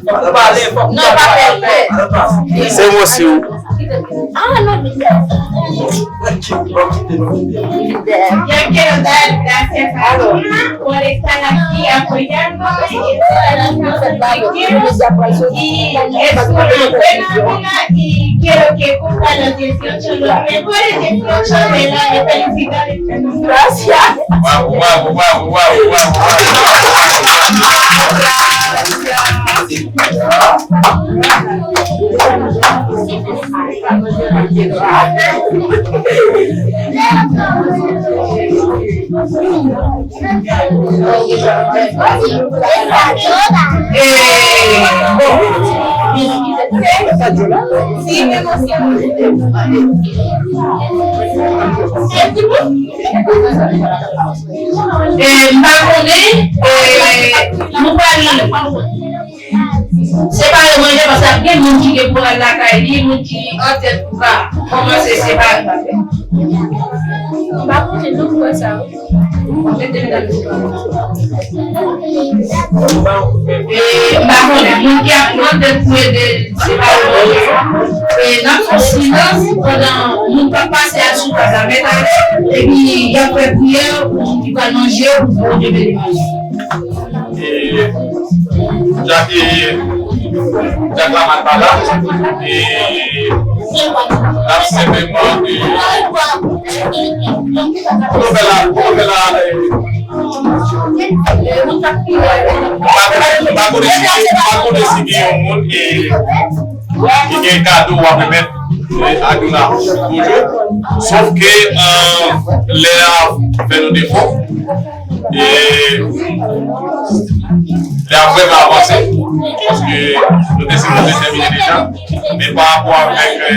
Non, pa fè, fè. Se emosyon. Ah, non. Yo quiero dar gracias a Djouna por estar aquí apoyándome en todas las cosas que quiero. Y es una buena amiga y quiero que cumpla los dieciocho, los mejores dieciocho del año. Felicidades. Gracias. Bravo, bravo, bravo, bravo, bravo. Eh, m pa konnen, eh, nou pral separe manje paske ap gen moun ki gen pou al lakay li, moun ki antèt pou ka kòmanse separe. M pa konnen non pou wè sa. E, m pa konnen, moun ki ap pran tèt pou ede l separe manje yo. E n ap fè silans pandan moun k ap pase a sou tab la mèt ale, epi y ap fè priyè pou moun ki pral manje yo, pou Bondye beni manje. E, ja ke Jack Lamal pa la, e, n ap senpleman, e, nou fè la, nou fè la, e, m pa konnen, m pa konnen si, m pa konnen si gen yon moun ki, ki gen kado w ap remèt, e, a Djouna toujou. Sof ke, e, lè a fè nou defo. E lè a vrèman avanse, paske nou te sipoze tèmine deja, men pa rapò avèk, e,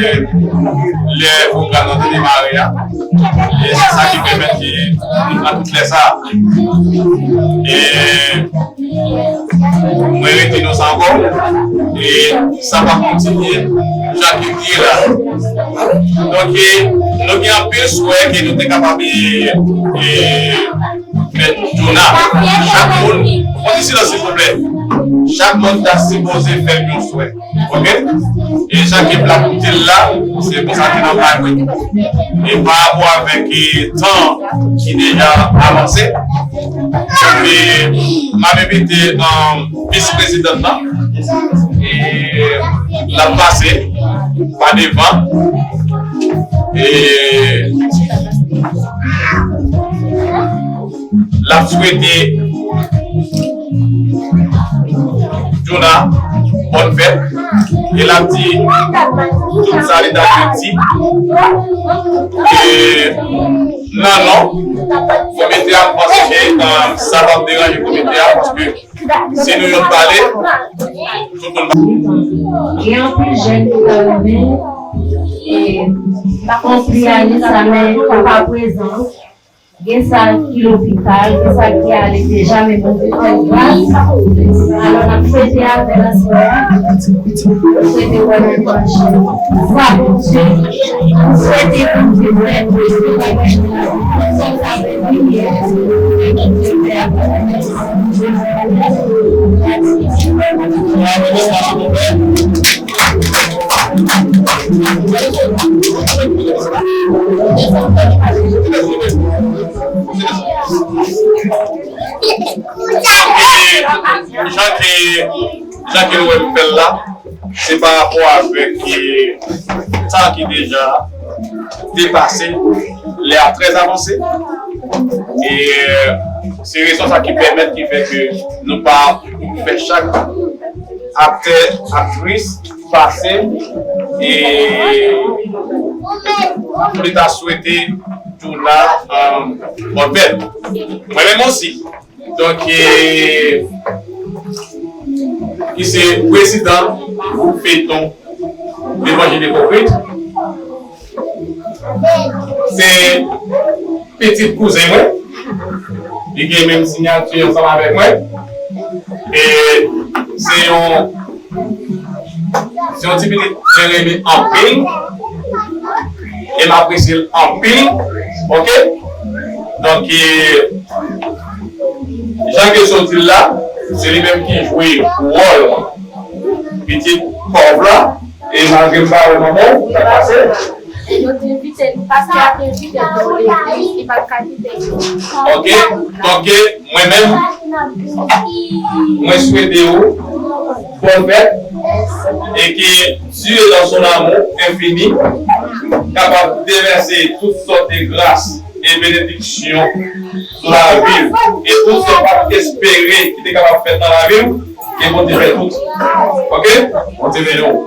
lè pwogram nan te demare a, e se sa ki pèmèt ke nou pran tout lè sa a. E mwen rete nan sa ankò, e sa va kontinye jan ke l ye la. Donk, e, nou gen anpil swè ke nou te kapab, e, e, fè Djouna. Chak moun, on ti silans, silvouplè. Chak moun ta sipoze fè yon swè. Oke? E jan ke m t ap di l la, se konsa ke n ap aji. E pa rapò avèk, e, tan ki deja avanse, e m ap envite, um, vis prezidan nan, e l ap pase pa devan, e l ap swete Djouna bòn fèt, e l ap di tout sa li ta dwe di. E nan non komite a, m panse ke, e, sa p ap deranje komite a, paske si nou youn pale, tout moun va. Gen anpil jèn ki ta renmen E, m pa konn si Anis la, men li pa prezan. Gen sa ki lopital, gen sa ki ale deja, men Bondye fè l gras. Alò, n ap swete avè l aswè a. Nou swete wè l nan mache. Sa Bondye, nou swete Bondye fè pou li. E jan ke, jan ke nou wè m fè l la, se pa rapò avèk, e, sa ki deja te pase, lè a trè avanse. E, e, se rezon sa ki pèmèt, ki fè ke nou pa fè chak aktè, aktris pase, e pou li ta swete tou la, e, bòn fèt. Mwen menm osi. Donk, e, ki se prezidan gwoup feyton Levanjil Ipokrit. Se pitit kouzen mwen. Li gen menm siyati ansanm avèk mwen. E se yon, se yon ti pitit mwen renmen anpil. E m apresye l anpil. Oke? Donk, e, jan ke sot di l la, se li menm ki jwe wòl pitit pòv la. E malgre m pa wè manman w, sa k pase? Yo te envite l, pastè a te envite l nan yon legliz, li pa t ka kite l. Oke, donk, mwen menm, mwen swete w bòn fèt e ke Dieu dans son amour infini kapab devèse tout sòt de gras e benediksyon sou lavi w e tout sa w pa t espere ki te kapab fèt nan lavi w, ke Bondye fè tout. Oke? Bondye beni w.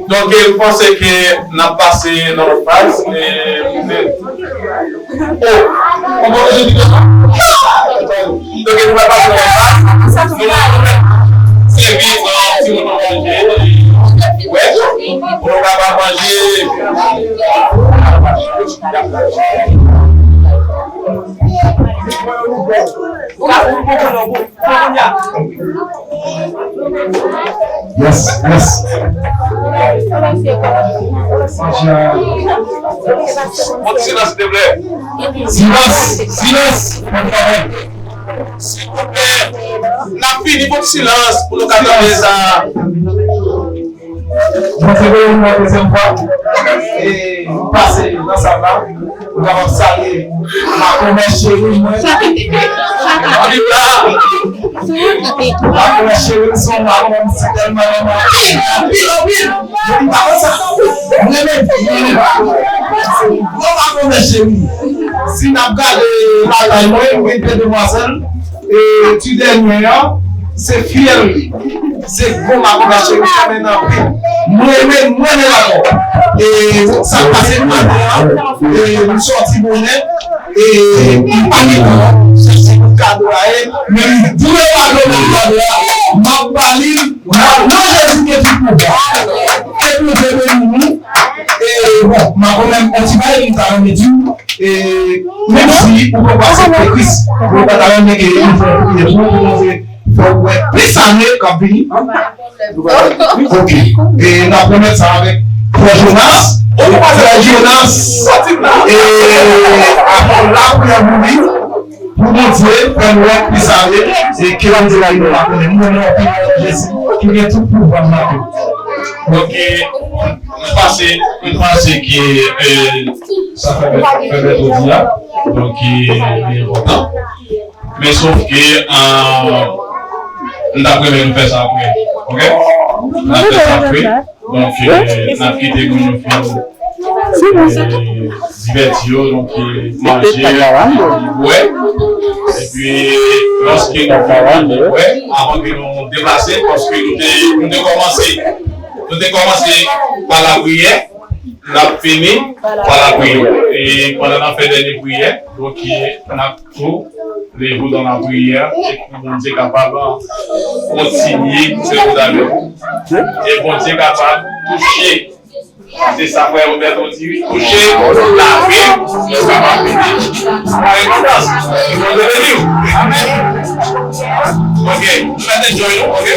Donk, e, m panse ke n ap pase nan lòt faz. E, e, o, kòman je di konsa? Donk, e, nou pral pase nan lòt faz. Nou pral sèvi, e, timoun nan manje. Wè, pou nou kapab manje. Yes, yes. Manje a. Silans, silvouplè. Silans, silans. Silvouplè. N ap fini pou silans pou nou ka tande sa. Mwen se vle yon dezyèm fwa. E pase nan sal la. Ou kapab salye makomè cheri mwen. Anita. Makomè cheri m se yon makomè m si tèlman renmen anpil, anpil, anpil. Mwen pa konn sa. Mwen renmen, mwen renmen makomè. Bon makomè cheri. Si n ap gade lakay mwen, mwen gen de demwazèl. E ti dènye an, se fiyèl li. Se gwo makomè cheri, mwen renmen l anpil. Mwen renmen, mwen renmen l ankò. E sa k pase maten an, e m sòti bonè, e m pa gentan chèche pou kado a ye, men m vre makomè kado a, m ap ba li l, nan non Jezi Kris ki pouvwa. Ke Bondye beni nou. E bon, makomè, on ti bagay m ta renmen di w. E menm si ou poko aksepte Kris, ou pa ta renmen ke nou fè yon priyè pou ou, pou Bondye fè w wè plis ane k ap vini? Oke. E n ap remèt sa avèk frè Jonas. Frè Jonas, e, ap fè lapriyè pou li, pou Bondye fè l wè plis ane, e ke Bondye beni nou. Nou renmen w anpil, Jezi, ki gen tout pouvwa nan lavi w. Oke. M panse, m panse ke, e, sa fè, fè mèkredi a, donk, e, li enpòtan. Men sof ke, e, m t ap renmen nou fè sa apre, oke? N ap fè sa apre. Donk, e, n ap kite moun yo fin, e, divèti yo, donk, e, manje, bwè. Epi, lòske nou fin manje, bwè, avan ke nou deplase, paske nou te, nou te kòmanse, nou te kòmanse pa lapriyè. N ap fini pa lapriyè. E pandan n ap fè dènye priyè, donk, n ap tou leve w nan lapriyè, e pou Bondye kapab kontinye fè wout avè w. E Bondye kapab touche Se sa, frè Robert, on diri kouche, lave, nou kapab vini. Mwen kontan. Mwen vle di w. Ok, nou mèt enjoy nou, ok?